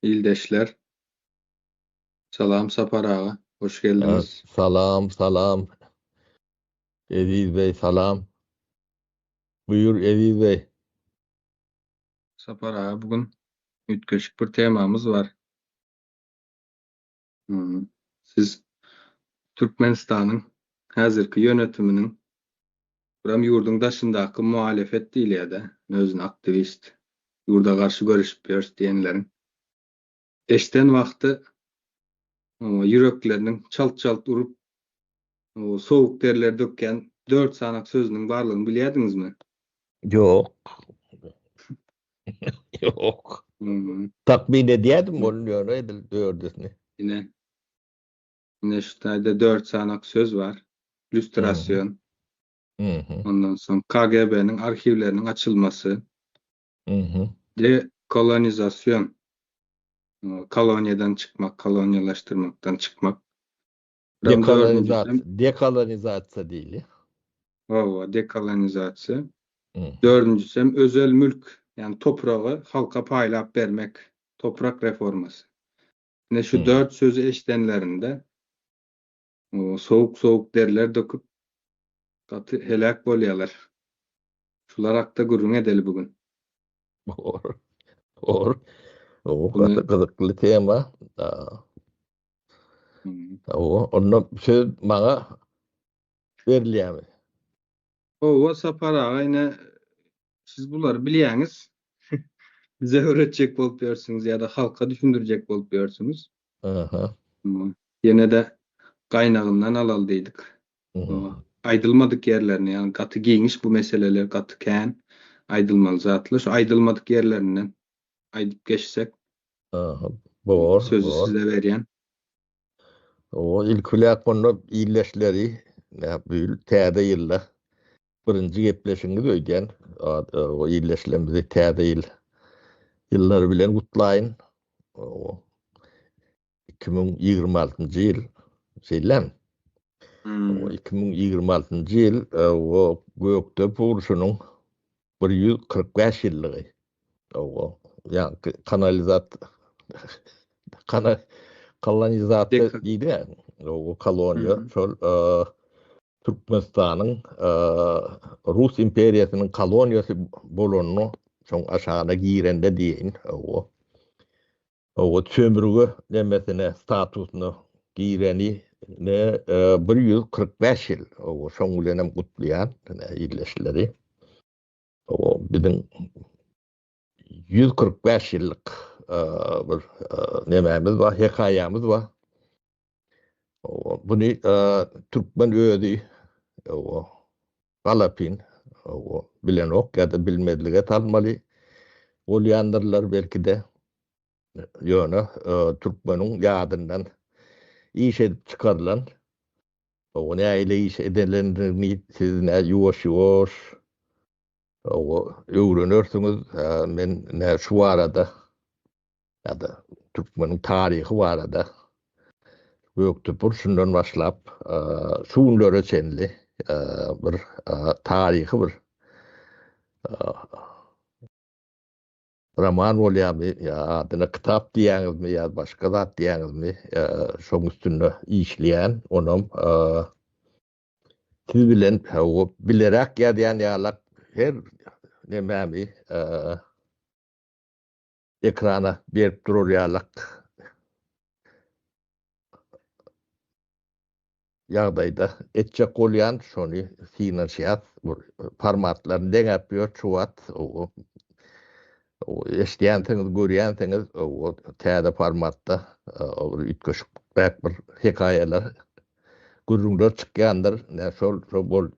Ildeşler. Salam Sapar aga, hoş geldiňiz. Salam, salam. Eziz bey salam. Buýur Eziz bey. Sapar aga bu gün üýtgeşik bir temamyz bar. Siz Türkmenistanyň häzirki ýönetiminiň buram ýurduň daşyndaky muhalefet diýilýär-de, özüne aktiwist, ýurda garşy göreşip ýörüs diýenleriň eşden wagty ýürekleriniň çalt-çalt urup, sowuk derler dökýän dört sanak sözüniň barlygyny bilýärdiňizmi? Ýok. Ýok. Takmyn edýärdim ony ýöne edil dördüsini. Ine. Ine şu taýda dört sanak söz bar. Lýustrasion. Ondan soň KGB-niň arhiwleriniň açylmasy. Dekolonizasion. Koloniýadan çykmak, koloniýalaşdyrmakdan çykmak. Dekolonizasiýa, dekolonizasiýa diýilýär. Hawa, dekolonizasiýa. Dördünjisi hem özel mülk, ýagny topragy halka paýlap bermek, toprak reformasy. Ine şu dört sözi eşidenlerinde sowuk-sowuk derler döküp, gaty heläk bolýarlar. Şular hakda gürrüň edeli bu gün. Bor. Bor. O gaty gyzykly tema. Hawa, onda söz maňa berilýärmi? Hawa, Sapar aga, ine, siz bulary bilýäňiz. Bize öwretjek bolup ýörsüňiz ýa-da halka düşündirjek bolup ýörsüňiz. Aha. Ýene-de gaýnagyndan alaly diýdik. Aýdylmadyk ýerlerini, ýagny gaty giňiş bu meseleler, gaty kän aýdylmaly zatlar. Şu aýdylmadyk ýerlerinden aýdyp geçsek. Aha, bor, Sözi bor. size berýän. O ilki bilen onda ildeşleri bu ýyl täze ýylda birinji gepleşigiňiz öýdýän. O ildeşlerimizi täze ýyl ýyllary bilen gutlaýyn. O 2026-njy ýyl şeýlemi? O 2026-njy ýyl o Gökdepe urşunyň 145 ýyllygy. Owa, ýaňky kanalizat kana kolonizasiýa diýdi-ä. Owa, koloniýa şol Türkmenistanyň Rus imperiýasynyň koloniýasy bolanyny şoň aşagyna girende diýeýin. Owa. Owa, sömürge nemesine, statusyna gireni ne 145 ýyl. Owa, şoň bilenem gutlaýan ildeşleri. O biziň 145 ýyllyk bir nemämiz bar, hekaýamyz bar. Buny türkmen özi galapyn bilenok ýa-da bilmezlige salmaly bolýandyrlar belki-de. Ýöne türkmeniň ýadyndan iş edip çykarylan Oňa nähili iş edilendigini siz nä ýuwaş-ýuwaş öwrenersiňiz. Men nä şu barada ýa-da türkmeniň taryhy barada Gökdepe urşundan başlap şu günlere çenli bir taryhy bir Roman bolýarmy ýa adyna kitap diýýäňizmi ýa başga zat diýýäňizmi, şoň üstünde işleýän, onam siz bilen bileräk ýazýan ýalak her nemämi ekrana berip durar ýalak ýagdaýda etjek bolýan, şony synanyşýas. Bir formatlaryny deňäp ýör şu wagt. Eşidýänsiňiz, görýänsiňiz, täze formatda bir üýtgeşikräk bir hekaýalar, gürrüňler çykýandyr. Ine şol şol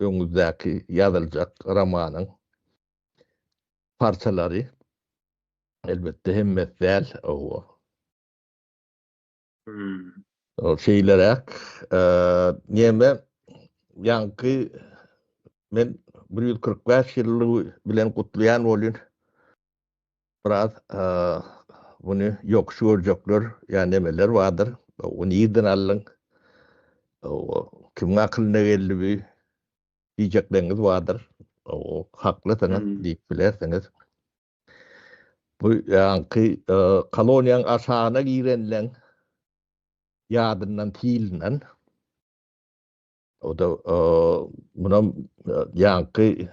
öňümizdäki ýazyljak romanyň parçalary. Elbetde hemmesi däl. Ol şeýleräk, neme, ýaňky men 145 ýyllygy bilen gutlaýan bolýan. Biraz muny ýokuş görjekler ýa nemeler bardyr. O nirden aldyň? Kimiň akylyna geldi bu? Diýjekleriňiz bardyr. Haklysyňyz diýip bilersiňiz. Bu ýaňky koloniýaň aşagyna girenleň ýadyndan silinen. O-da munam ýaňky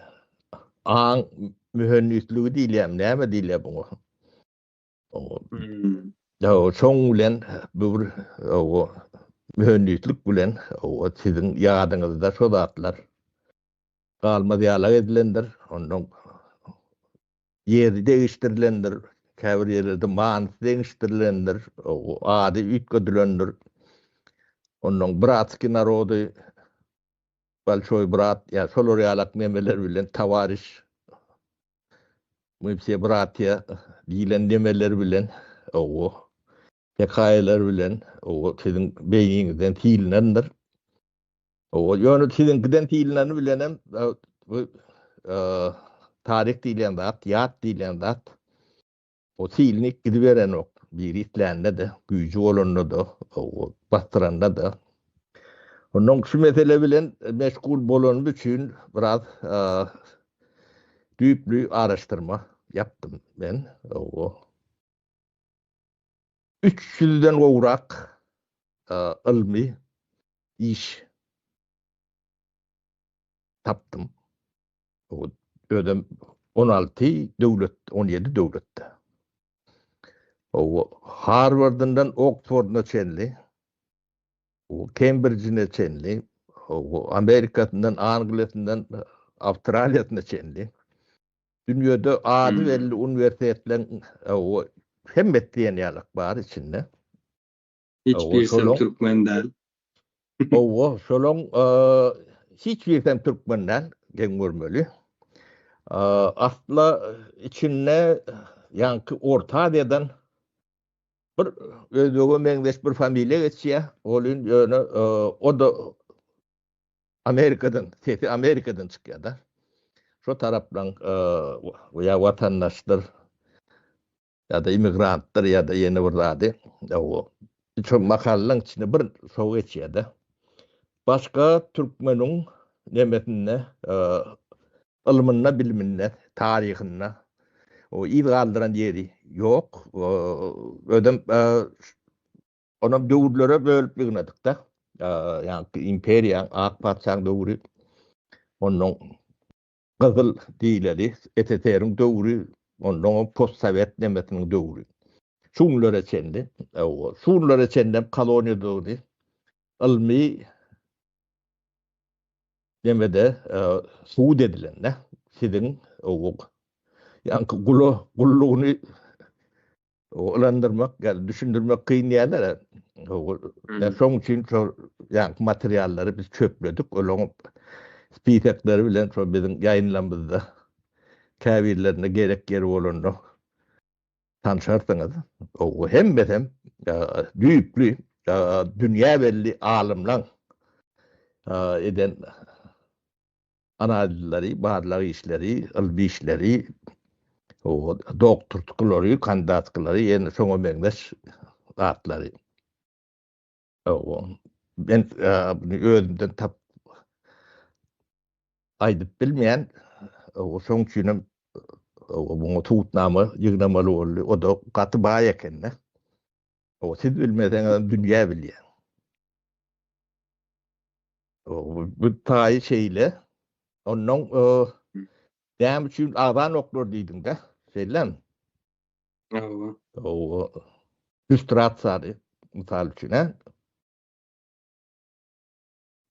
aň mühendisligi diýilýärmi, näme diýilýär buňa? Şoň bilen bu bir mühendislik bilen siziň ýadyňyzda şo zatlar galmaz ýalak edilendir. Ondan ýeri degişdirilendir, käbir ýerlerde manysy deňişdirilendir, ady üýtgedilendir. Ondan bratskiý narody, bolşoý brat, ýa şolar ýalak nemeler bilen towariş, my wse bratýa diýlen nemeler bilen, hekaýalar bilen siziň beýniňizden silinendir. Owa, ýöne siziňkiden silineni bilenem bu taryh diýilýän zat, ýat diýilýän zat o silinip gidiberenok. Biri islände-de, güýji bolanda-da, basdyranda-da. Onnoň şu mesele bilen meşgul bolanym üçin biraz düýpli araşdyrma ýapdym men. Owa. Üç ýüzden gowrak ylmy iş tapdym. Özem 16 döwlet, 17 döwletde. O Harwardyndan Oksfordyna çenli, Kembrijine çenli, Amerikasyndan, Angliýasyndan, Awstraliýasyna çenli. Dünýede ady belli uniwersitetleriň hemmesi diýen ýaly bar içinde. Hiç birisem türkmen däl. Hawa, şolaň hiç birisem türkmen däl, geň görmeli. Asla içinde ýaňky Orta Aziýadan bir özbege meňzeş bir familiýa geçýär. Ol ýöne o-da Amerikadan, sesi Amerikadan çykýar-da. Şo taraplaň ýa watandaşdyr. Ýa-da immigrantdyr ýa-da ýene bir zady. Şo makalalaň içinde bir şo geçýär-de. Başga türkmeniň nemesinde, ylmynda, biliminde, taryhynda o yz galdyran ýeri ýok. Özem onam döwürlere bölüp ýygnadyk-da. Ýaňky imperiýaň, ak patyşaň döwri, onnoň Gyzyl diýleli, SSR-iň döwri, onnoňam postsowet nemesiniň döwri. Şu günlere çenli, şu günlere çenlem koloniýadygyny ylmy nemede subut edilende, siziň ýaňky gula gullugyny Ylandyrmak, ýa düşündirmek kyn diýýärler. Şoň üçin şol ýaňky materiallary biz çöpledik. Olaryň spisekleri bilen şol biziň ýaýynlarymyzda käbirlerine gerek ýeri bolanda tanşarsyňyz. O hemmesem düýpli dünýä belli alymlaň eden analizleri, barlag işleri, ylmy işleri, doktortkulary, kandidatkylary, ýene şoňa meňzeş zatlary. Men muny özümden tap aýdyp bilmeýän, şoň üçinem muňa subutnama ýygnamaly boldy. O-da gaty baý eken-de. Siz bilmeseňizem dünýä bilýär. Bu taýy şeýle. Ondan näme üçin agzanoklar diýdiň-de, şeýlemi? Hawa. Hawa. Lýustrasiýany mysal üçin, hä?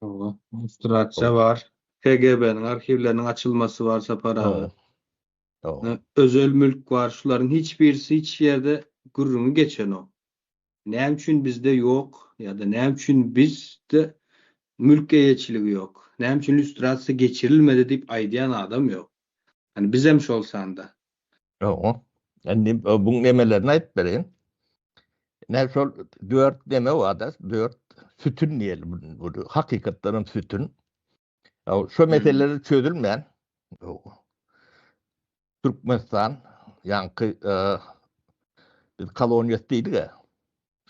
Hawa, lýustrasiýa bar. KGB-niň arhiwleriniň açylmasy bar Sapar aga. Hawa. Özel mülk bar. Şularyň hiç birisi hiç ýerde gürrüňi geçenok. Näme üçin bizde ýok ýa-da näme üçin bizde mülk eýeçiligi ýok? Näme üçin lýustrasiýa geçirilmedi diýip aýdýan adam ýok. Hani bizem şol sanda. Ýok. Indi buň nemelerini aýdyp bereýin. Ine şol dört neme bar-da, dört sütün diýeli bu hakykatdan hem sütün. Şo meseleler çözülmän Türkmenistan ýaňky biz koloniýasy diýdik-ä.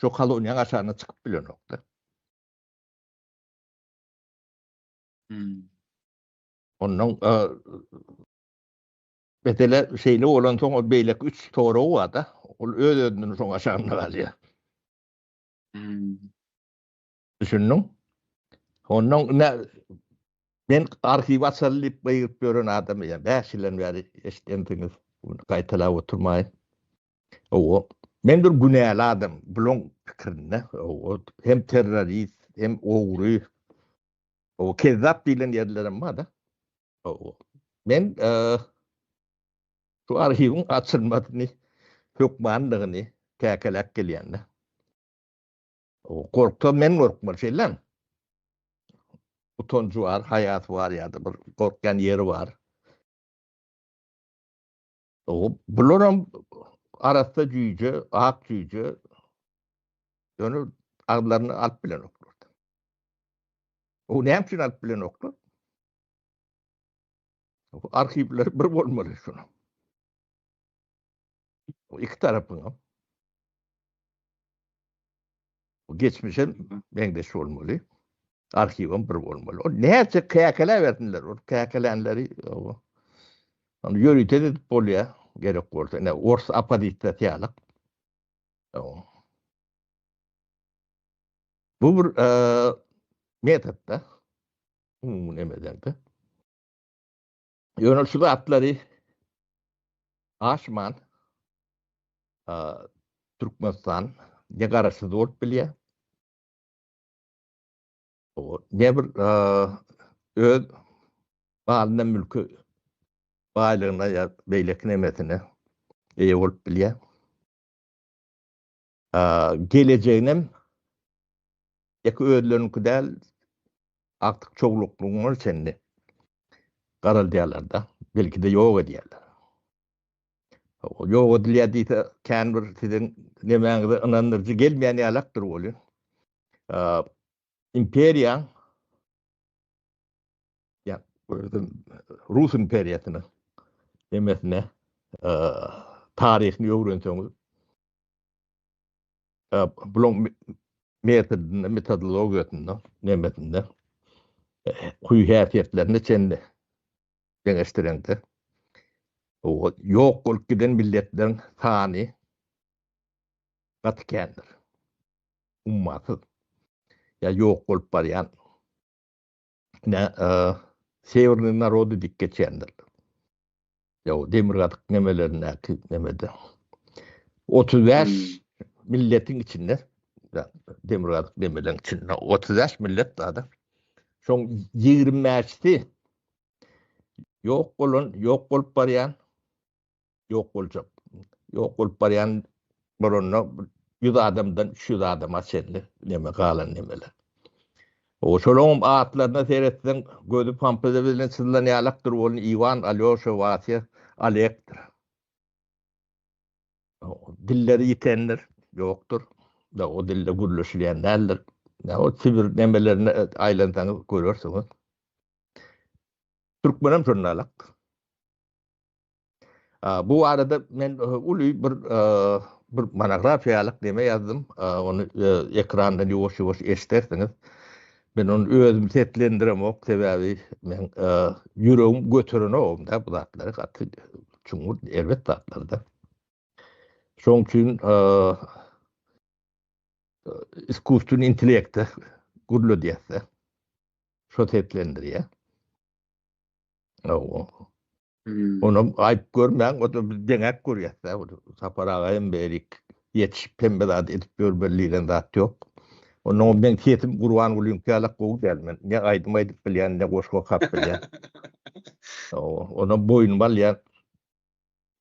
Şo koloniýaň aşagyna çykyp bilenok-da. Hmm. Ondan. Mesele şeýle bolansoň ol beýleki üç soragy bar-da, ol öz-özünden şoň aşagynda galýar. Düşündiň? Ondan ine men arhiw açaly diýip gygyryp ýören adam ýa 5 ýyldan bäri eşidensiňiz. Bunu gaýtalap oturmaýyn. Owo. Men bir günäli adam bulaň pikirinde. Owo, hem terrorist, hem ogry. Owo, kezzap diýlen ýerlerem bar-da. Owo. Men şu arhiwiň açylmasyny hökmandygyny käkeläp gelýän-de. Gorksa men gorkmaly şeýlemi? Utanjy bar, haýasy bar ýa-da bir gorkýan ýeri bar. Bularam arassa jüýje, ak jüýje. Ýöne agzlaryny alyp bilenoklar. O näme üçin alyp bilenoklar? Arhiwler bir bolmaly şunuň. Iki tarapyňam. Geçmişem meňzeş bolmaly. Arhiwem bir bolmaly. O näçe käkeläbersinler, ol käkelänleri ony ýörite edip bolýar, gerek bolsa. Ine, ors oppozisiýasy ýaly. Bu bir metodda. Umumy nemedende. Ýöne şu zatlary aşman Türkmenistan ne garaşsyz bolup bilýär, ne bir öz malyna mülki baýlygyna ýa beýleki nemesine eýe bolup bilýär. Gelejeginem ýeke özleriniňki däl, agtyk çowluklygyna çenli garaldýarlar-da, belki-de ýok edýärler. Ýok edilýär diýse, kän bir siziň nemäňize ynandyryjy gelmeýän ýalakdyr welin, imperiýaň, ýa Rus imperiýasynyň nemesine taryhyny öwrenseňiz, bulaň metodynda, metodologiýasynda, nemesinde hüý-häsiýetlerine çenli deňeşdireňde, ýok bolup giden milletleriň sany gaty kändir. Ummasyz. Ýa ýok bolup barýan. Ine, sewernyý narody diýip geçýändir. Ýa demirgazyk nemelerindäki nemede. 35 milletiň içinde demirgazyk nemeleriň içinde 35 millet bar-da. Şoň 25-si ýok bolan, ýok bolup barýan, ýok boljak. Ýok bolup barýan bolanda 100 adamdan 300 adama çenli neme galan nemeler. O şolaryň atlaryna seretseň, gözi pampyza bilen çyzylan ýalakdyr, ol Iwan, Alýoşa, Wasýa, Olegdir. Dilleri ýitendir, ýokdur. Da o dilde gürleşilýän däldir. Da o Sibir nemelerine aýlansaňyz görersiňiz. Türkmenem şonda alak. Bu barada men uly bir bir monografiýalyk neme ýazdym. Ony ekrandan ýuwaş-ýuwaş eşidersiňiz. Men ony özüm seslendiremok, sebäbi men ýüregim göterenok-da bu zatlary gaty çuňňur erbet zatlar-da. Şonuň üçin iskusstweniý intellekte gürledýäs-de. Şo seslendirýär. Hawa. Onam aýyp görmäň, o da biz deňäp görýäs-dä. Sapar aga hem berik ýetişip hemme zady edip ýörmeli diýlen zat ýok. Onnoňam meň sesim Gurbangulyňky ýalak gowy däl. Men ne aýdym aýdyp bilýän, ne goşgy okap bilýän. Hawa, onam boýnuma alýan.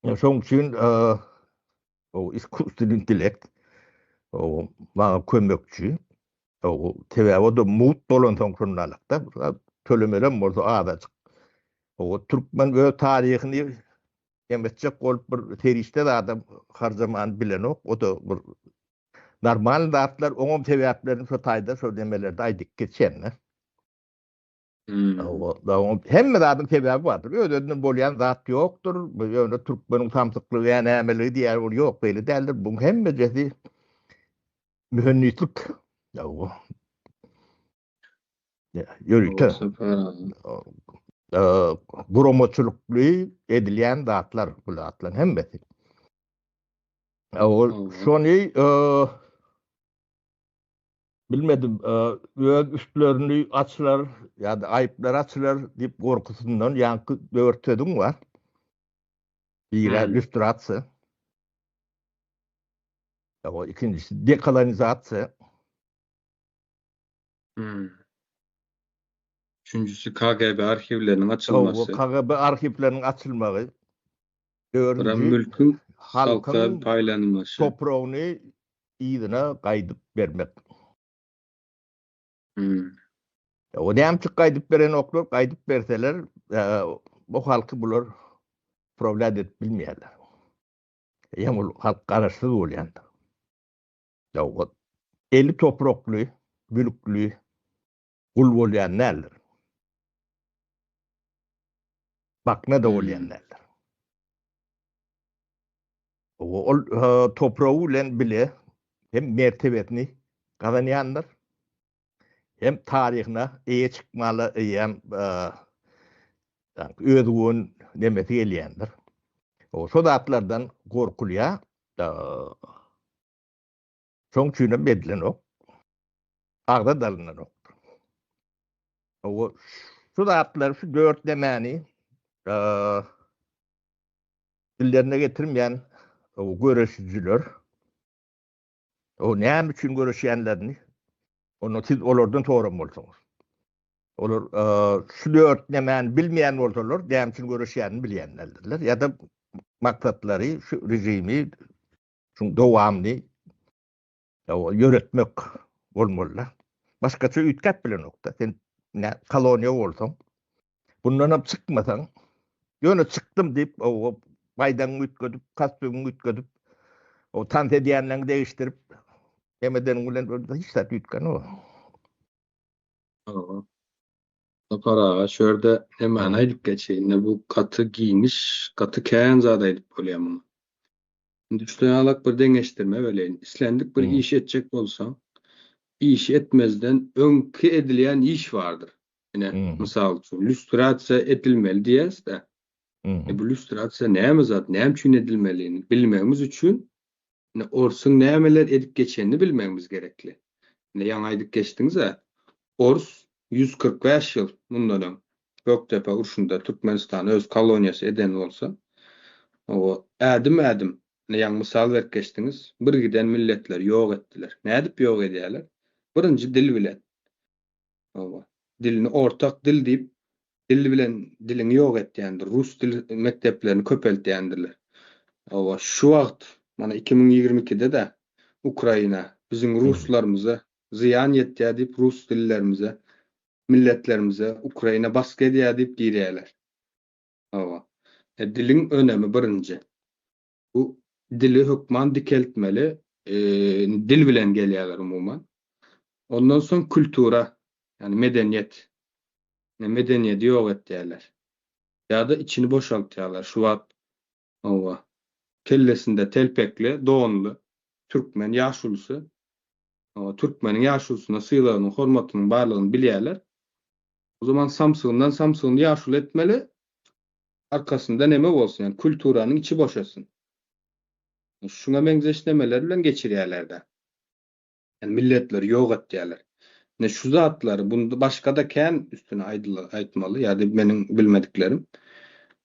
Şoň üçin o iskusstweniý intellekt o maňa kömekçi. O sebäbi o da mugt bolansoň şundalykda tölemelem bolsa azajyk. O türkmen öz taryhyny hem etjek bolup bir serişde zadam harjamany bilenok. O da bir normal zatlar, oňam sebäplerini şo taýda şo nemelerde aýdyp geçen. Hemme zadyň sebäbi bardyr. Öz-özünden bolýan zat ýokdur. Bu ýöne türkmeniň samsyklygy ýa nämeligi diýer ol ýok, beýle däldir. Buň hemmejesi mühendislik. Ýörite. Guramaçylykly edilýän zatlar bu zatlaryň hemmesi. Ol şony bilmedim, öz üstlerini açylar ýa-da aýyplary açylar diýip gorkusyndan ýaňky dört sözüň bar. Biri lýustrasiýa. O ikinjisi dekolonizasiýa. Hmm. Üçünjisi KGB arhiwleriniň açylmasy. KGB arhiwleriniň açylmagy. Dördünji mülküň halka paýlanylmasy. Topragyny yzyna gaýdyp bermek. Hmm. O näme üçin gaýdyp berenoklar? Gaýdyp berseler, bu halky bular prawlýat edip bilmeýärler. Eýýäm ol halk garaşsyz bolýandyr. Ýa eli toprakly, mülkli gul bolýan däldir. Bakna-da bolýan däldir. Ol topragy bilen bile hem mertebesini gazanýandyr, hem taryhyna eýe çykmaly eýýäm özgün nemesi gelýändir. Şo zatlardan gorkulýar. Şoň üçinem edilenok. Agza dalynanok. Şu zatlary, şu dört nemäni dillerine getirmeýän göreşijiler o näme üçin göreşýänlerini onda siz olardan soran bolsaňyz. Olar şu dört nemäni bilmeýän bolsalar, näme üçin göreşýänini bilýän däldirler. Ýa-da maksatlary şu režimi, şuň dowamyny ýöretmek bolmaly-da. Başgaça üýtgäp bilenok-da. Sen nä koloniýa bolsaň, bundanam çykmasaň, ýöne çykdym diýip, o baýdagyňy üýtgedip, kostýumyňy üýtgedip, o tans edýänleňi degişdirip, emedeniň bilen hiç zat üýtgänok. Hawa. Sapar aga, şu ýerde nämäni aýdyp geçeýin. Ine bu gaty giňiş, gaty kän zat aýdyp bolýar muňa. Indi şu ýalak bir deňeşdirme beleýin. Islendik bir iş etjek bolsaň, işi etmezden öňki edilýän iş bardyr. Ine, mysal üçin, lýustrasiýa edilmeli diýeris-dä. E bu lýustrasiýa näme zat, näme üçin edilmelini bilmegimiz üçin, ine, orsuň nämeler edip geçenini bilmegimiz gerekli. Ine, ýaňy aýdyp geçdiňiz-ä, ors 145 ýyl mundan öň Gökdepe urşunda Türkmenistany öz koloniýasy eden bolsa, o ädim-ädim, ine ýaňy mysal berip geçdiňiz, birgiden milletleri ýok etdiler. Nädip ýok edýärler? Birinji dil bilen. Hawa. Dilini ortak dil diýip, dil bilen diliňi ýok etýändir. Rus dil mekdeplerini köpeltýändirler. Hawa, şu wagt, mana 2022-de-de Ukraina biziň ruslarymyza zyýan ýetýär diýip rus dillerimize milletlerimize Ukraina basgy edýär diýip girýärler. Hawa. E, diliň önemi birinji. Bu dili hökman dikeltmeli. E, dil bilen gelýärler umuman. Ondan soň kultura, ýagny medeniýet. Medeniýeti ýok etýärler. Ýa-da içini boşaltýarlar. Şu wagt hawa, kellesinde telpekli, donly türkmen ýaşulusy Türkmeniň ýaşulusyna sylagynyň, hormatynyň barlygyny bilýärler. O zaman samsygyndan samsygyny ýaşuly etmeli, arkasynda neme bolsun, ýagny kulturanyň içi boşasyn. Şuňa meňzeş nemeler bilen geçirýärler-de. Ýagny milletleri ýok etýärler. Ine şu zatlary, bunda başga-da kän üstüne aýtmaly ýa-da meniň bilmediklerim.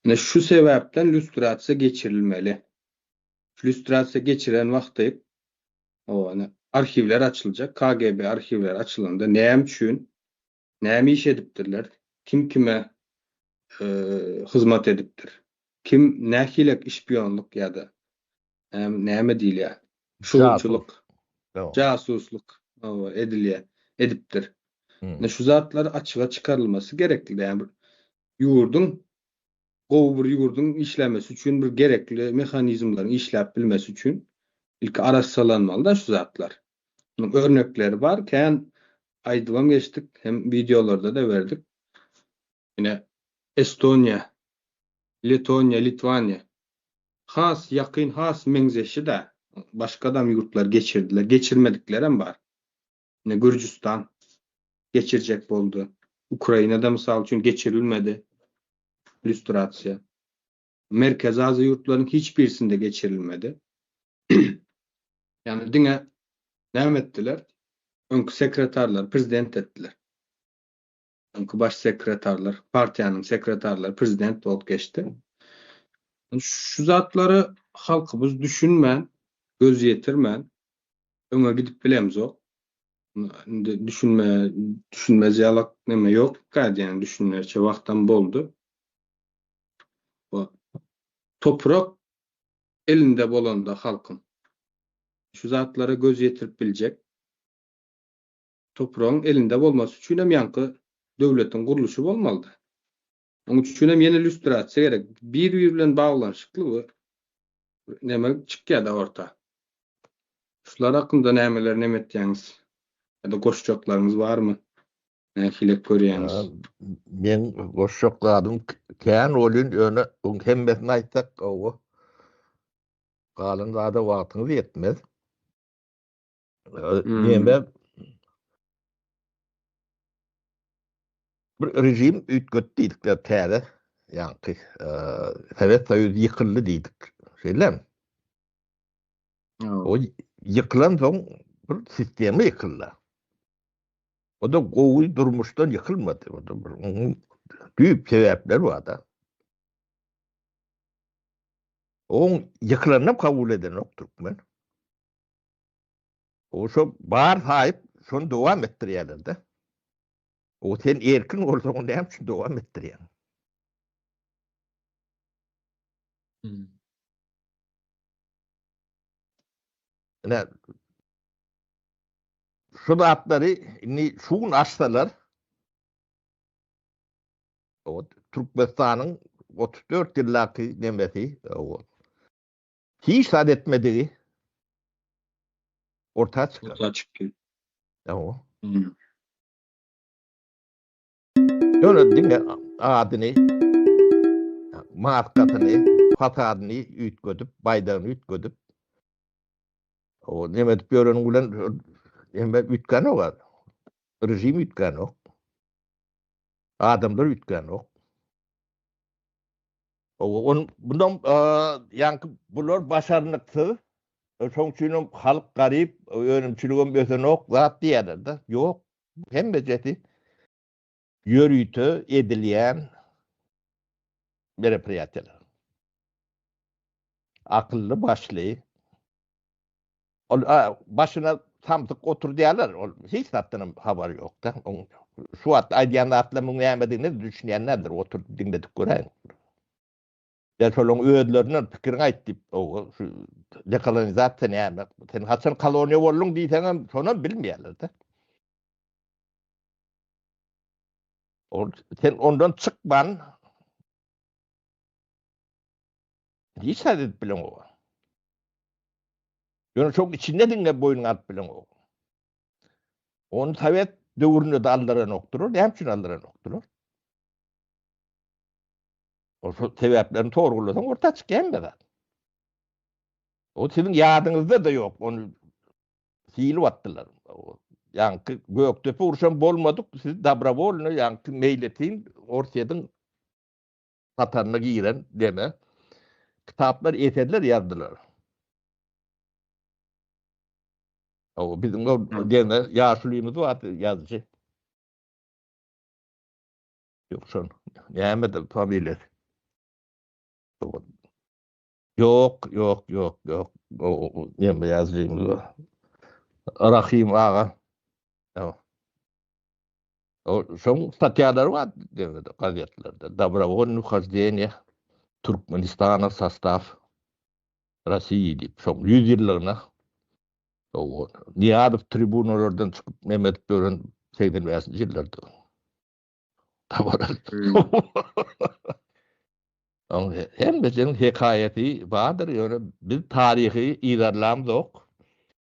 Ine şu sebäpden lýustrasiýa geçirilmeli. Lýustrasiýa geçiren wagty Ony arhiwler açyljak, KGB arhiwleri açylanda näme üçin, näme iş edipdirler, kim kime hyzmat edipdir, kim nähilek işpionlyk ýa-da näme diýilýär, şugulçylyk, jasuslyk edilýär, edipdir. Ine şu zatlar açyga çykarylmasy gerekli. Ýagny ýurduň gowy bir ýurduň işlemesi üçin bir gerekli mehanizmleriň işläp bilmesi üçin ilki arassalanmaly-da şu zatlar. Munuň örnekleri bar, kän aýdybam geçdik, hem wideolarda-da berdik. Ine, Estoniýa, Letoniýa, Litwaniýa has ýakyn, has meňzeşi-dä. Başgadam ýurtlar geçirdiler, geçirmediklerem bar. Ine, Gürjüstan geçirjek boldy. Ukrainada mysal üçin geçirilmedi. Lýustrasiýa. Merkezi Aziýa ýurtlarynyň hiç birisinde geçirilmedi. Ýagny diňe näme etdiler? Öňki sekretarlary prezident etdiler. Öňki baş sekretarlar, partiýanyň sekretarlary prezident bolup geçdi. Şu zatlary halkymyz düşünmän, göz ýetirmän öňe gidip bilemzok. Indi düşünme, düşünmez ýalak neme ýok diýýän düşünerçe wagtam boldy. Toprak elinde bolanda halkyň şu zatlara göz ýetirip biljek. Topragyň elinde bolmasy üçinem ýaňky döwletiň gurluşy bolmalyda. Oň üçinem ýene lýustrasiýa gerek. Bir-biri bilen baglanyşykly bu neme çykýada orta. Şular hakynda nämeler neme etýäňiz? Ýa-da goşjaklaryňyz barmy? Nähilek görýäňiz? Meň goşjak zadym kän welin ýöne oň hemmesini aýtsak hawa galan zada wagtyňyz ýetmez. Neme bir režim üýtgetdi diýdikler täze ýaňky Sowet Soýuzy ýykyldy diýdik. Şeýlemi? O ýykylan soň bir sistema ýykyldy. O-da gowy durmuşdan ýykylmady. O-da bir onuň düýp sebäpleri bar-da. Oň ýykylanynam kabul edenok türkmen. O şo bar saýyp şony dowam etdirýärler-de. O sen erkin bolsaň ony näme üçin dowam etdirýäň? Ine şu zatlary indi şu gün açsalar o Türkmenistanyň 34 ýyldaky nemesi o hiç zat etmedigi orta çykar. Orta çykdy. Ýa. Hmm. Ýöne diňe adyny, maskasyny, fasadyny üýtgedip, baýdagyny üýtgedip, o neme edip ýöreniň bilen neme üýtgänok az. Režim üýtgänok. Adamlar üýtgänok. O on bundan ýaňky bular başarnyksyz. Şoň üçin hem halk garyp, önümçiligem ösenok zat diýýärler-de. Ýok. Hemmejesi ýörite edilýän meropriýatiýalar. Akylly başly ol başyna samsyk oturdýarlar, ol hiç zatdan hem habary ýok-da. Oň şu wagt aýdýan zatlarymyň nämedigine düşünýän däldir, oturyp diňledip göräýiň. Ýa şolaryň özlerinden pikiriňi aýt diýip, şu dekolonizasiýa näme, sen haçan koloniýa bolduň diýseňem, şonam bilmeýärler-de. Ol sen ondan çykman hiç zat edip bileňok. Ýöne şoň içinde diňe boýnuňa alyp bileňok. Ony sowet döwründe-de aldyranokdylar. Näme üçin aldyranokdylar? Ol şo sebäplerini sorgulasaň orta çykýan bir zat. O siziň ýadyňyzda-da ýok, ony silip atdylar. Ýaňky Gökdepe urşam bolmadyk, siz dobrowolno, ýaňky meýletin Orsýetiň hataryna giren deme kitaplar, eserler ýazdylar. O biziň o deme ýaşulymyz bardy, ýazyjy. Ýok şol. Näme-de familiýasy? Ýok, ýok, ýok, ýok. O näme ýazyjymyz bar. Rahim aga. Ýok. O şoň statýalary bar döwrede gazetlerde. Dobrowolny whoždeniýe Türkmenistana sostaw Rossiýi diýip, şoň 100 ýyllygyna o Nyýazow tribunalardan çykyp neme edip ýören 85-nji ýyllarda. Oň hemmesiniň hekaýasy bardyr, ýöne biz taryhy yzarlamzok.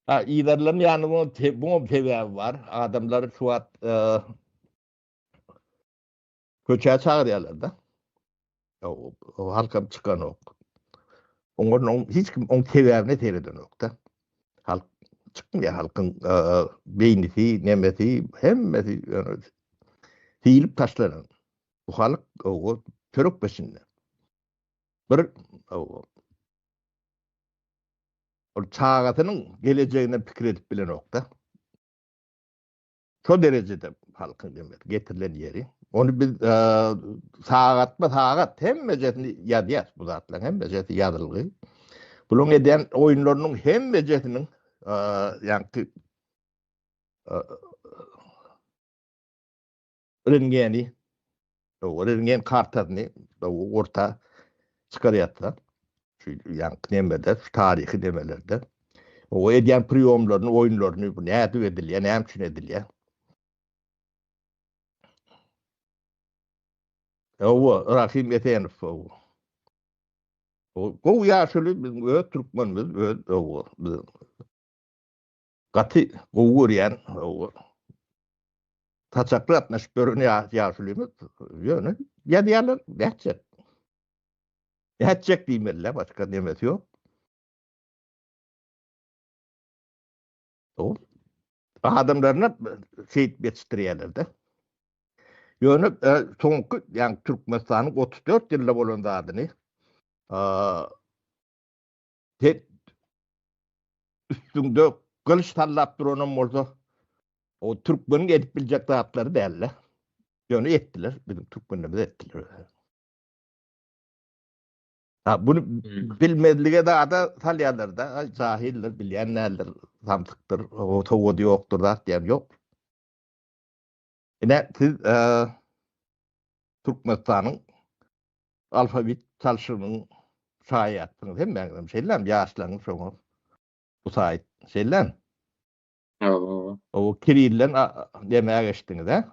Ha, yzarlamaýanymyň buňam sebäbi bar. Adamlar şu wagt köçä çagyrýarlar-da. Halkam çykanok. Oňa hiç kim oň sebäbine seredenok-da. Halk çykmaýar, halkyň beýnisi, nemesi, hemmesi ýöne silip taşlanan. Bu halk o. Çörek peşinde. Bir ol çagasynyň gelejegine pikir edip bilenok-da. Şo derejede halkyň demek getirilen ýeri. Ony biz sagatma sagat hemmejesini ýazýas bu zatlaryň hemmejesi ýazylgy. Bularyň edýän oýunlarynyň hemmejesiniň ýaňky rentgeni, rentgen kartasyny orta çykarýarlar. Şu ýaňky nemede, şu taryhy nemelerde. O edýän priýomlaryny, oýunlaryny bu nädip edilýär, näme üçin edilýär? Hawa, Rahim Esenow hawa. O gowy ýaşuly biziň öz türkmenimiz, öz hawa, biziň gaty gowy görýän hawa. Saçakly gatnaşyp ýören ýaşulymyz ýöne ýazýarlar, nätjek? Nätjek diýmeli-dä, başga nemesi ýok. O adamlaryna şeýdip ýetişdirýärler-de. Ýöne e, soňky, ýagny Türkmenistanyň 34 ýylda bolan zadyny sen üstüňde gylyç sallap duranam bolsa, o türkmeniň edip biljek zatlary däl-de. Ýöne etdiler, biziň türkmenlerimiz etdiler. Ha, bunu bilmezlige zada salýarlar-da, aý jahildir, bilýän däldir, samsykdyr, o sowady ýokdur zat diýen ýok. Ine siz e, Türkmenistanyň alfabet çalşygynyň şaýatsyňyz hemmäňizem şeýlemi ýaşlaryňyz şoňa bu saýt şeýlemi? Hawa. O kirilden demä geçdiňiz hä?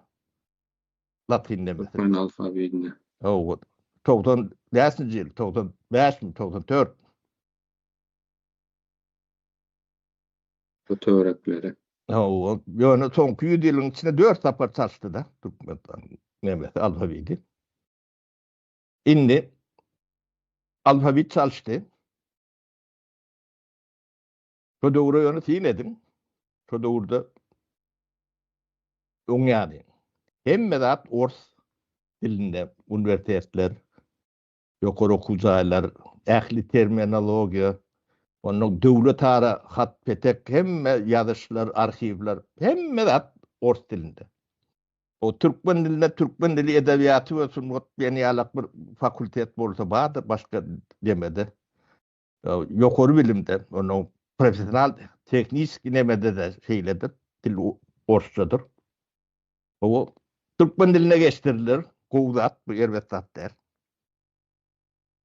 Latyn demesi. Türkmen alfabetine. Hawa. 95-nji ýyl, 95 mi, 94. Bu töwerekleri. Hawa, ýöne soňky 100 ýylyň içinde 4 sapar çalyşdy-da Türkmenistan nemesi alfabeti. Indi alfabet çalyşdy. Şo döwre ýöne syn ediň. Şo döwürde öň ýaly hemme zat ors dilinde, uniwersitetler, ýokary okuw jaýlar, ähli terminologiýa, onnoň döwletara hat-petek, hemme ýazyşlar, arhiwler, hemme zat ors dilinde. O türkmen dilinde türkmen dili edebiýaty we sungat diýen ýalak bir fakultet bolsa bardyr, başga demede. Ýokary bilimde, onuň professional tehniki nemede-de şeýledir, dil orsçadyr. O türkmen diline geçdiriler, gowy zat, bu erbet zat däl.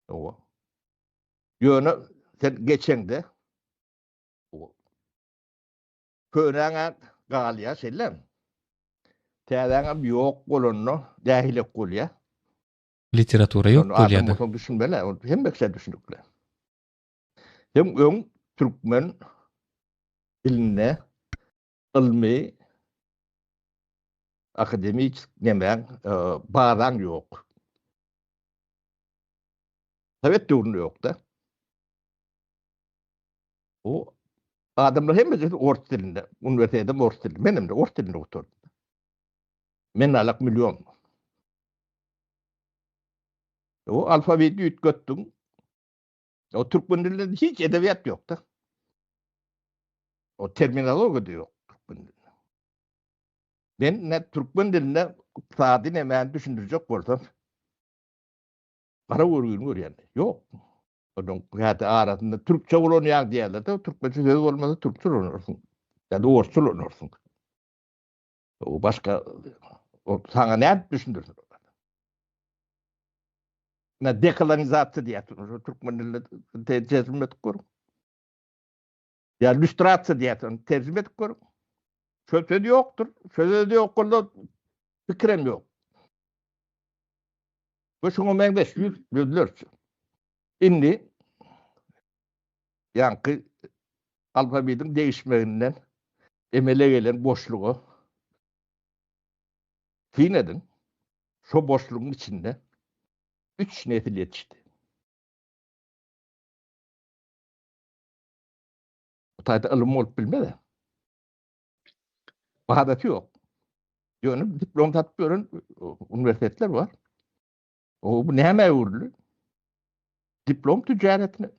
Owa. Ýöne sen geçeňde köneňe galýar şeýlemi? Täzäňem ýok bolanda nähilek bolýar? Literatura ýok bolýada. Adam bolsaň düşünmeli, ol hemme kişä düşünikli. Hem öň türkmen dilinde ylmy akademik nemäň e, bazaň ýok. Sowet döwründe ýokda. O adamlar hemmesi ors dilinde, uniwersitetde ors dilinde. Men hem de ors dilinde gutardym. Men alak million. O alfabeti üýtgetdiň. O türkmen dilinde hiç edebiýat ýok-da. O terminologiýa-da ýok türkmen dilinde. Men ne türkmen dilinde ykdysady nemäni düşündirjek bolsam, gara görgüni görýän. Ýok. Onuň käte arasynda türkçe ulanýaň diýýärler-de, türkmençe söz bolmasa türkçe ulanarsyň. Ýa-da orsça ulanarsyň. O başga o saňa nädip düşündirsin? Na dekolonizasiýa diýýär. Şu türkmen dilinde terjime edip görüň. Ýa lýustrasiýa diýýär, terjime edip görüň. Şo söz ýokdur. Şo söz ýok bolsa pikirem ýok. Bu şuňa meňzeş ýüz ýüzlerçe. Indi ýaňky alfabetiň degişmeginden emele gelen boşluga syn ediň. Şo boşlugyň içinde üç nesil ýetişdi. Bu taýda ylym bolup bilmez. Bahadasy ýok. Ýöne diplom satyp ýören uniwersitetler bar. O bu nämä öwrüldi? Diplom tüccaretine.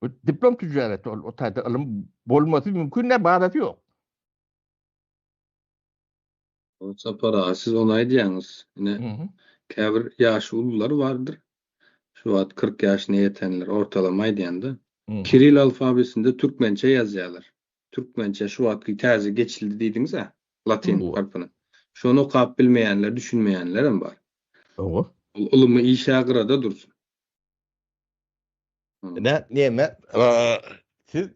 Bu diplom tüccareti ol, o taýda ylym bolmasy mümkin ne bazasy ýok. O Sapar aga siz ony aýdýaňyz. Ine käbir ýaşy ulular bardyr. Şu wagt 40 ýaşyna ýetenler ortalama aýdýanda. Kiril alfabesinde türkmençe ýazýarlar. Türkmençe şu wagtky täze geçildi diýdiňiz-ä, latyn harpyna. Şony okap bilmeýänler, düşünmeýänlerem bar. Hawa. Ol ylymy iş-ä gyrada dursun. Ine, neme, siz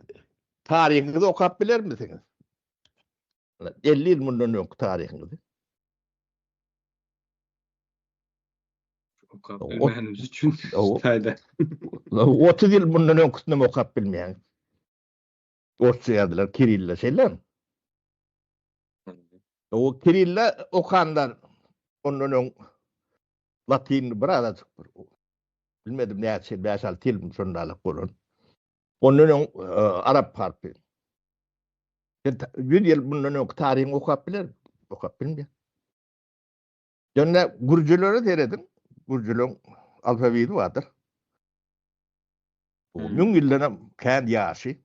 taryhyňyzy okap bilermisiňiz? 50 ýyl mundan öňki taryhyňyzy. Okap bilmänimiz üçin taýda. 30 ýyl mundan öňküsini hem okap bilmeýäňiz. Orsça ýazdylar Kirille şeýlemi? O Kirille okanlar ondan öň latyny bir azajyk bir bilmedim näçe 5-6 ýyl şondalyk bolan. Ondan öň e, arap harpy. Sen 100 ýyl bundan öňki taryhyňy okap biler, okap bilmeýär. Ýöne gürjülere serediň, gürjüleň alfabeti bardyr. O müň ýyldanam kän ýaşy.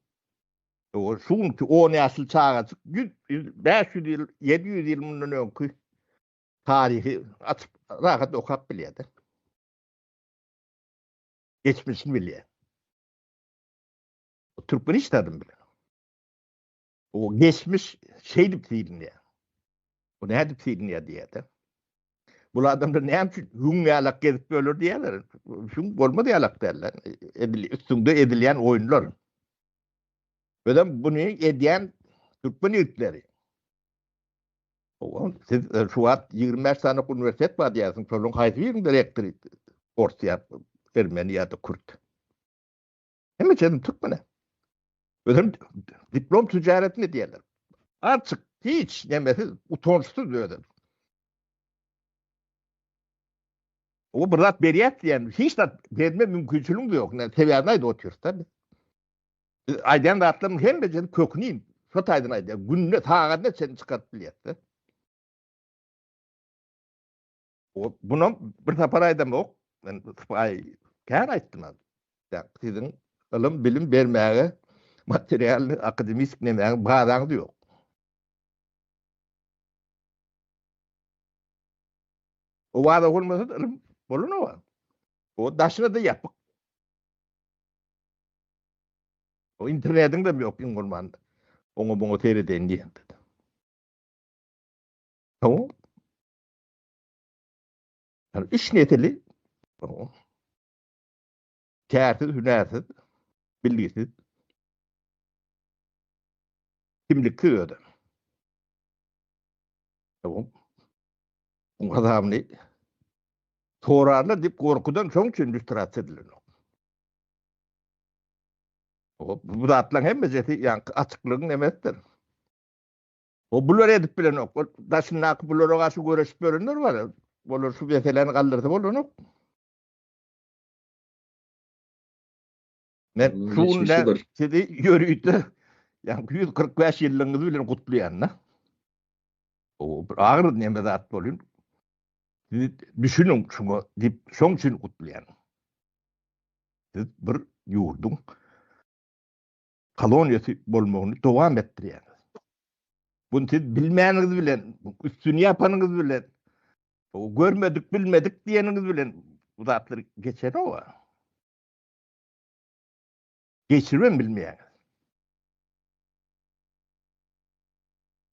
O şu günki 10 ýaşly çagajyk 100 ýyl, 500 ýyl, 700 ýyl mundan öňki taryhy açyp rahat okap bilýär-de. Geçmişini bilýär. Türkmen hiç zadyny bilenok. O geçmiş şeýdip silinýär. Bu nädip silinýär diýýär-de. Bu adamlar näme üçin hüň ýalak gezip böler diýýärler. Hüň bolmaz ýalak däller. Edil üstüňde edilýän oýunlar. Özem buny edýän türkmen ýigitleri. Owa, siz e, şu wagt 25 sany uniwersitet bar diýýärsiň, şolaryň haýsy birinde rektory ors ýa ermeni ýa-da kürt? Hemme çedim türkmene. Özem diplom ticaretini edýärler. Açyk, hiç nemesiz, utançsyz özem. O bir zat berýär diýen, hiç zat berme mümkinçiligiň ýok. Ne sebäbini aýdyp otyrys-da biz. Biz aýdýan zatlaryň hemmesini köküni şo taýdan aýdýar. Günde sagadyna çenli çykaryp bilýäris-de. O bunam bir sapar aýdamok. Men aý kän aýtdym. Ýa siziň ylym bilim bermäge materialny akademik nemäň bazaňyz ýok. O baza bolmasa ylym bolanok. O daşyna da ýapyk. O internetiň de ýok iň bolmanda. Oňa buňa seredeýin diýende. Tamam. Yani üç nesili kärsiz, hünärsiz, bilgisiz, kimliksiz öde. Tamam. Bu hasabyny sorarlar diýip gorkudan şoň üçin lýustrasiýa edilenok. Bu zatlaryň hemmesi ýaňky açyklygyň nemesidir. O bular edip bilenok. Ol daşyndaky bulara garşy göreşip ýörenler bar. Olar şu meseläni galdyrsa bolanok. Men şu günde sizi ýörite ýa 145 ýyllygyňyz bilen gutlaýan-da. O bir agyr neme zat bolýan. Siz düşüniň şuňa diýip, şoň üçin gutlaýan. Siz bir ýurduň koloniýasy bolmagyny dowam etdirýäňiz. Bunu siz bilmäniňiz bilen, üstüni ýapanyňyz bilen, görmedik, bilmedik diýeniňiz bilen bu zatlar geçenok. Geçiribem bilmeýäňiz.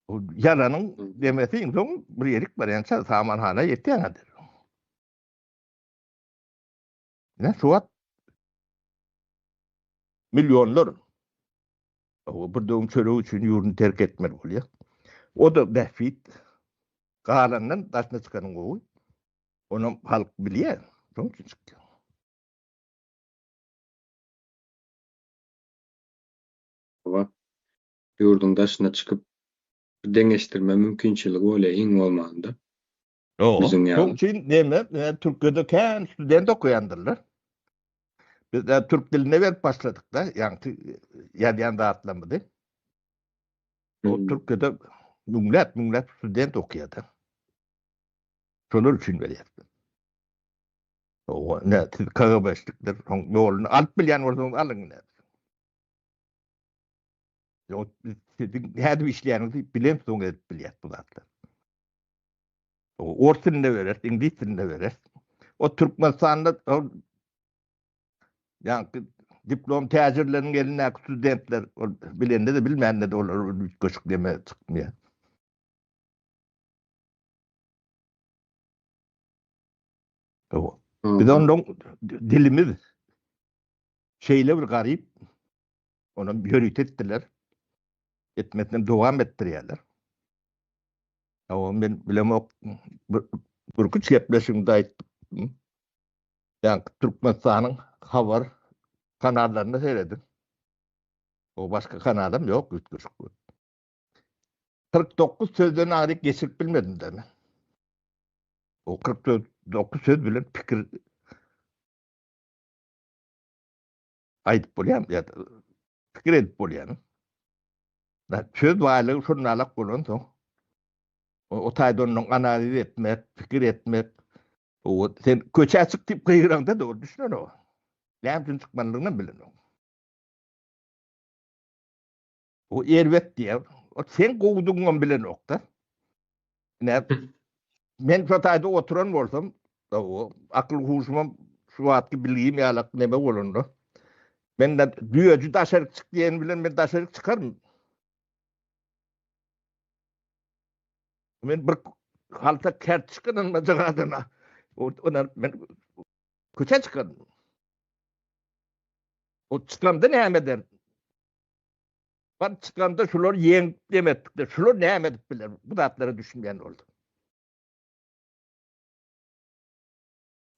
Bu ýalanyň demesi iň soň bir ýerik barýança samanhana ýetýäňiz. Ine şu wagt millionlar bir döwüm çörek üçin ýurduny terk etmeli bolýar. O-da bähbit. Galandan daşyna çykanyň gowy. Onam halk bilýär. Şonuň üçin çykýar. Hawa. Ýurduň daşyna çykyp bir deňeşdirme mümkinçiligi bolýar iň bolmanda. Ýok. Biziň ýaly. Şoň üçin näme, Türkiýede kän student okaýandyrlar. Biz de türk diline berip başladyk-da, ýaňky ýazýan zatlarymyzy. O Türkiýede müňläp, müňläp student okaýar-da. Şolar üçin berýäris. Hawa, ine, siz KGB-şlikler, şoň ýoluny alyp bilýän bolsaňyz alyň ine. Ýok, biz siziň nädip işleýäniňizi bilemsoň edip bilýäs bu zatlary. Ors dilinde bereris, iňlis dilinde bereris. O Türkmenistanda ol ýaňky diplom täjirleriniň elindäki studentler ol bilende-de bilmände-de olar üýtgeşik neme çykmaýar. Biz ondan dilimiz şeýle bir garyp, onam ýörite etdiler. Etmesini dowam etdirýärler. Hawa, men bilemok, birküç gepleşigimde aýtdym. Ýaňky Türkmenistanyň habar kanallaryna serediň. O başga kanalam ýok üýtgeşik. 49 sözden aňryk geçirip bilmedim-de men. O 49 söz bilen pikir aýdyp bolýarmy ýa-da pikir edip bolýarmy? Söz baýlygy şonalak bolansoň, o taýda ondan analiz etmek, pikir etmek, o sen köçä çyk diýip gygyraňda-da ol düşünenok. Näme üçin çykmalydygynam bilenok. O erbet diýýär. O sen gowudygyňam bilenok-da. Ine, men şo taýda oturan bolsam, o akyl huşumam şu wagtky bilgim ýalak neme bolanda, men de düýeji daşaryk çyk diýen bilen men daşaryk çykaryn. Men bir halta kerçik ynanmajak adama, ona men köçä çykaryn. O çykamda näme eder? Bar çykanda şular ýeňip demetdikde şular näme edip biler? Bu zatlara düşünmeýän boldy.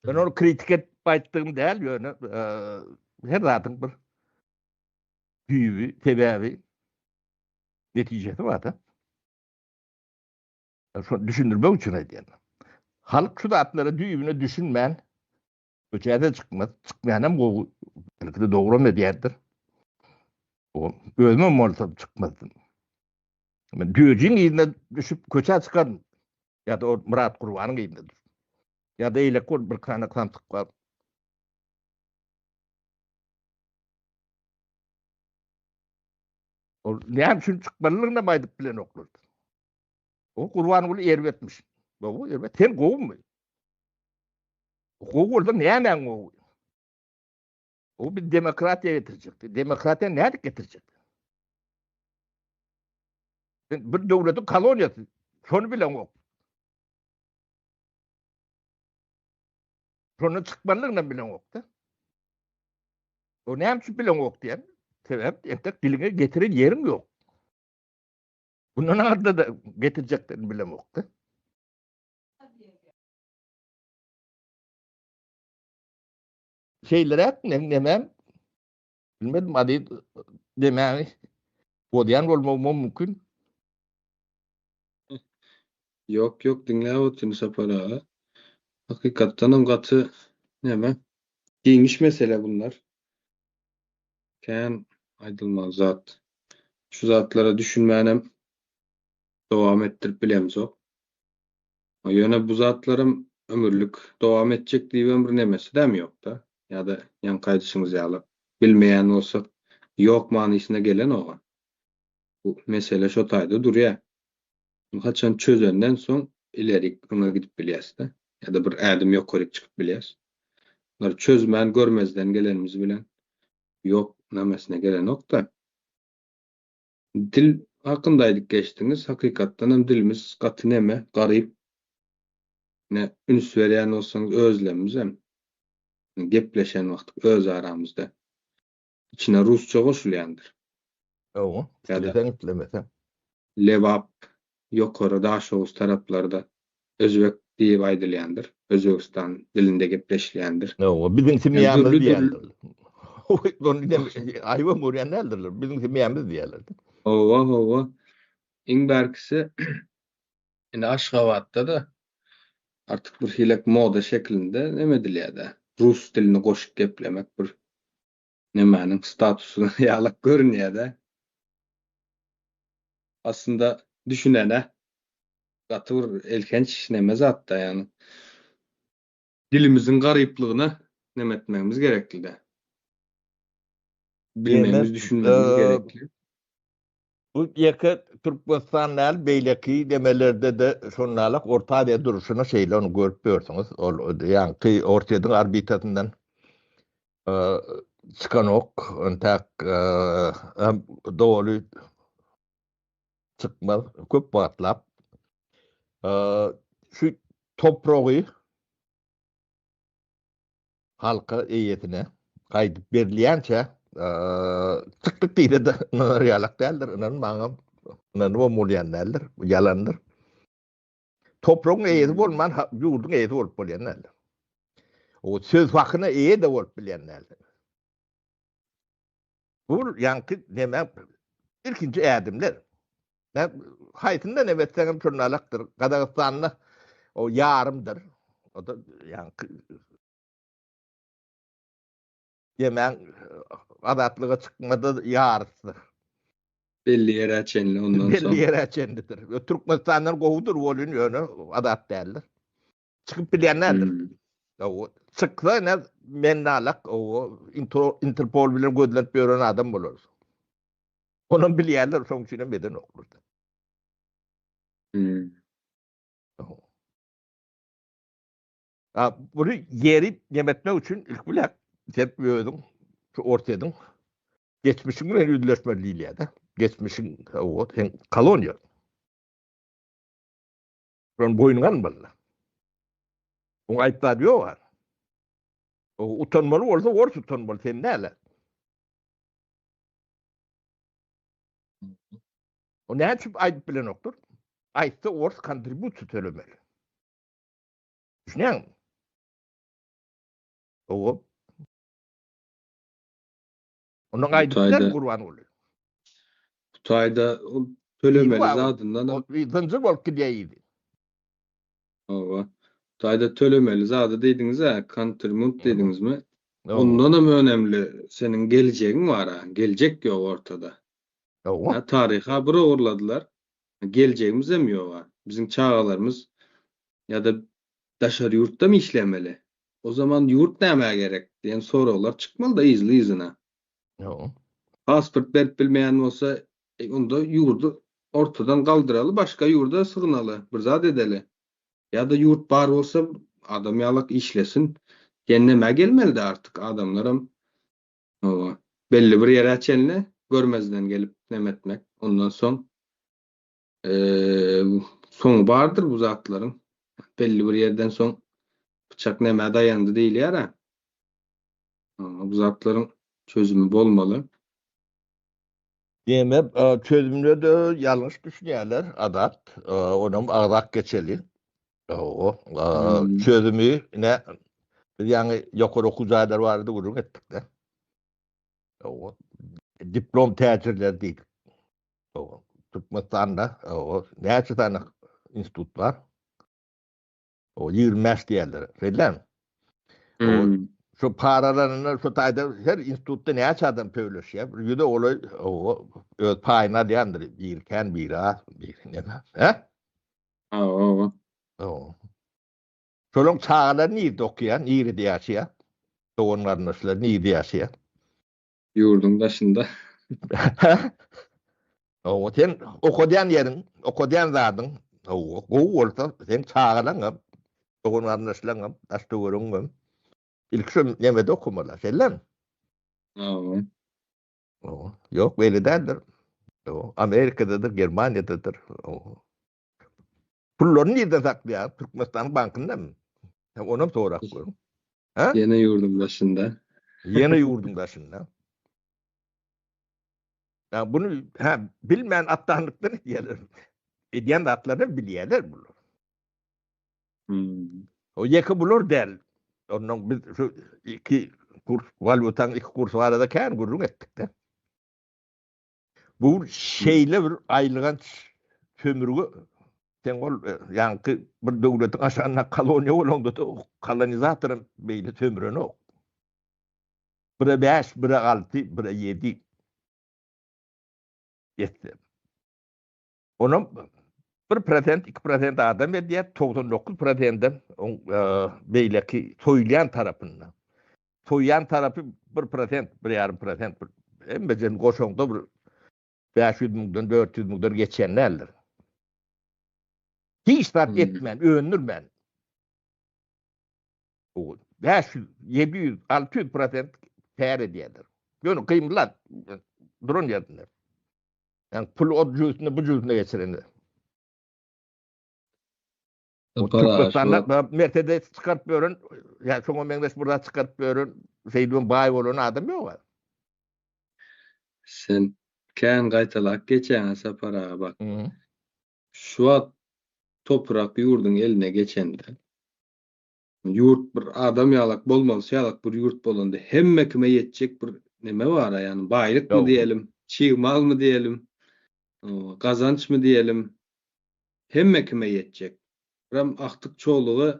Men ony kritik edip aýtdygym däl, ýöne her zadyň bir düýbi, sebäbi, netijesi bar-da. Şony düşündirmek üçin aýdýan. Halk şu zatlara düýbüne düşünmän Köçä-de çykmaz. Çykmaýanam gowy. Belki-de dogram edýändir. O özümem bolsam çykmazdym. Men düýejiň yzyna düşüp köçä çykaryn. Ýa-da o Myrat Gurbanyň yzyna düşüp. Ýa-da eýleki bolup bir sany samsyk bar. Ol näme üçin çykmalylygynam aýdyp bilenoklar. O Gurbanguly erbetmiş. Gowy, erbet. Sen gowumy? Gowy bolsa nämäň gowy? O bir demokratiýa getirjekdi. Demokratiýa nädip getirjek? Sen bir döwletiň koloniýasy. Şony bileňok. Şondan çykmalydygyny bileňok-da. O näme üçin bileňok diýen? Sebäp entek diliňe getiren ýeriň ýok. Bundan aňyrda-da getirjeklerini bilemok-da. Şeýleräk meň nemem bilmedim aziz demäni bozýan bolmagymam mümkin. Ýok ýok diňläp otyryn Sapar aga. Hakykatdanam gaty neme giňiş mesele bunlar. Kän aýdylmaly zat. Şu zatlara düşünmänem dowam etdirip bilemzok. Ýöne bu zatlaram ömürlik dowam etjek diýibem bir nemesi-däm ýok-da. Ýa-da ýaňky aýdyşyňyz ýaly, bilmeýän bolsak, ýok manysyna gelenok-a. Bu mesele şo taýda durýar. Haçan çözenden soň ilerik öňe gidip bilýäs-de. Ýa-da bir ädim ýokaryk çykyp bilýäs. Bulary çözmän, görmezden gelenimiz bilen ýok namesine gelenok-da. Dil hakynda aýdyp geçdiňiz. Hakykatdan hem dilimiz gaty neme, garyp. Ine, üns berýän bolsaňyz özlemizem gepleşen wagty öz aramyzda içine rusça goşulýandyr. Hawa, isleseň islemeseň. Lebap, ýokary Daşoguz taraplarda özbek diýip aýdylýandyr. Özbegistan dilinde gepleşilýändir. Hawa, biziň semýamyz diýýändirler. Ony aýybam görýän däldirler. Biziň semýamyz diýýärler. Hawa, hawa. Iň bärkisi indi Aşgabatda-da artyk bir hilek moda şeklinde neme edilýär-dä. Rus dilini goşup geplemek bir nemäniň statusy ýalak görünýär-dä. Aslynda düşünene gaty bir elhenç neme zatda ýagny. Dilimiziň garyplygyna neme etmegimiz gerekli-dä. Bilmegimiz, düşünmegimiz gerekli. Bu ýeke Türkmenistan däl, beýleki demelerde-de şonalak Orta Aziýa durşuna şeýle ony görüp ýörsüňiz. Ol ýaňky Orsýetiň orbitasyndan çykanok, entäk doly çykmaz köp wagtlap. Şu topragy halka eýesine gaýdyp berilýänçä çykdyk diýse-de ynanar ýalak däldir, ynanmaňam, ynanybam bolýan däldir, bu ýalandyr. Topragyň eýesi bolman ýurduň eýesi bolup bolýan däldir. O söz hakyna eýe-de bolup bilýän däldir. Bu ýaňky neme ilkinji ädimler. Men haýsynda neme etseňem şonalakdyr. Gazagystanda o ýarymdyr. O da ýaňky Ýemäň azatlyga çykmada ýarysydyr. Belli ýere çenli ondan soň. Belli ýere çenlidir. Türkmenistandan gowudyr welin ýöne azat däldir. Çykyp bilýän däldir. Hmm. Çyksa ine men nalak o Interpol bilen gözlenip ýören adam bolarys. Onam bilýärler, şoň üçin hem edenoklar. Hmm. A buny ýeri nemetmek üçin ilki bilen sen özüň şu Orsýetiň geçmişiň bilen ýüzleşmeli diýilýär-de. Geçmişiň o sen koloniýa. Şony boýnuňa almaly. Oň aýyp zady ýok a. O utanmaly bolsa ors utanmaly, sen däl. O näme üçin aýdyp bilenokdyr? Aýtsa ors kontribusiýa tölemeli. Düşünýäňmi? Owa. Ondan aýdyp biler Gurbanguly. Bu taýda tölemeli zadyndan zynjyr bolup gidýär ýedi. Owa. Bu taýda tölemeli zady diýdiňiz-ä, kontribunt diýdiňizmi? Ondan hem önemli seniň geljegiň bar-a. Geljek ýok ortada. Owa. Taryha bir ogurladylar. Geljegimizem ýok-a. Biziň çagalarymyz ýa-da daşary ýurtdamy işlemeli? O zaman ýurt nämä gerek diýen soraglar çykmaly-da yzly-yzyna. Pasport berip bilmeýän bolsa, onda ýurdy ortadan galdyraly, başga ýurda sygnaly, bir zat edeli. Ýa-da ýurt bar bolsa, adam ýalak işlesin diýen nämä gelmeli-dä artyk adamlaram. Hawa. Belli bir ýere çenli görmezden gelip neme etmek. Ondan soň soňy bardyr bu zatlaryň. Belli bir ýerden soň pyçak nämä daýandy diýilýär-ä. Bu zatlaryň çözümi bolmaly. Diýmek, çözümine-de ýalňyş düşünýärler, Azat. Onam agzap geçeli. Hawa, çözümi ine biz ýaňy ýokary okuw jaýlary barada gürrüň etdik-de. Hawa, diplom täjirleri diýdik. Hawa, Türkmenistanda hawa, näçe sany institut bar? O 25 diýerler. Şeýdämi? Hmm. Şu paralarynda şu taýda her institutda näçe adam pöwleşýär? Bir ýüze golaý öz paýyny alýandyr. Biri kän, biri az, biri näme. He? Hawa. Hawa. Şolaryň çagalary nirde okaýar, nirede ýaşaýar? Dogan garyndaşlary nirde ýaşaýar? Ýurduň daşynda. Hawa, sen okadýan ýeriň, okadýan zadyň, hawa, gowy bolsa, seň çagalaňam, dogan garyndaşlaryňam, daş-töweregiňem ilki şo nemede okamaly, şeýlemi? Hawa. Hawa. Ýok, beýle däldir. Hawa, Amerikadadyr, Germaniýadadyr. Hawa. Pullaryny nirde saklaýar? Türkmenistanyň bankyndamy? Onam sorap görüň. Ha? Ýene ýurduň daşynda. Ýene ýurduň daşynda. Ya bunu ha bilmän atdanlykdan edýärler. Edýän zatlaryny bilýärler bular. Hmm. O ýeke bular däl. Ondan biz şu iki kurs, walýutaň iki kursy barada kän gürrüň etdik-de. Bu şeýle bir aýylganç sömürge sen ol e, ýaňky bir döwletiň aşagynda koloniýa bolanda-da kolonizatoram beýle sömürenok. Bire bäş, bire alty, bire ýedi etse. Onam. 1%, 2% adam edýär, 99 prosendem oň beýleki soýulýan tarapynda. Soýýan tarapy 1%, 1,5% hemmesini goşaňda bir 500 müňden, 400 müňden geçýän däldir. Hiç zat etmän, öndürmän. 500, 700, 600 prosent kär edýärler. Ýöne gymlat duran ýerinde. Ýani pul o jübüsine bu jübüsine geçirende. Türkmenistanda Mercedes çykaryp ýören, ýa şoňa meňzeş bir zat çykaryp ýören, şeýdibem baý bolan adam ýok. Sen kän gaýtalap geçýäň Sapar aga bak. Şu wagt toprak ýurduň eline geçende, ýurt bir adam ýalak bolmalysy ýalak bir ýurt bolanda hemme kime ýetjek bir neme bar-a ýagny baýlykmy diýelim, çig malmy diýelim, gazançmy diýelim, hemme kime ýetjek. Birem agtyk çowlugy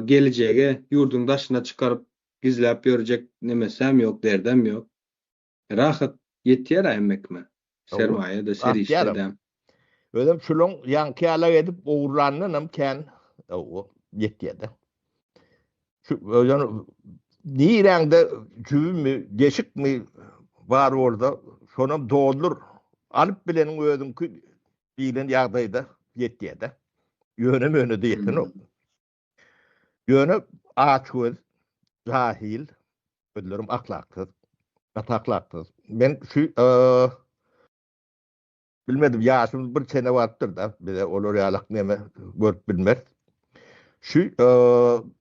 gelejege ýurduň daşyna çykaryp gizläp ýörjek nemesäm ýok, derdem ýok. Rahat ýetýär-ä hemme kime. Sermaýa-da, serişde-de. Özem şulaň ýaňky ýalak edip ogurlandanam kän ýetýär-de. Şu özem niräňde jübümi, deşikmi bar bolsa, şonam doldur. Alyp bileniň özüňki diýlen ýagdaýda ýetýär-de. Ýöne-möne-de ýetenok. Ýöne açgöz, jahil, özlerim ahlaksyz, gaty ahlaksyz. Men şu bilmedim ýaşymyz bir çene barypdyr-da, bize olar ýalak neme görüp bilmez. Şu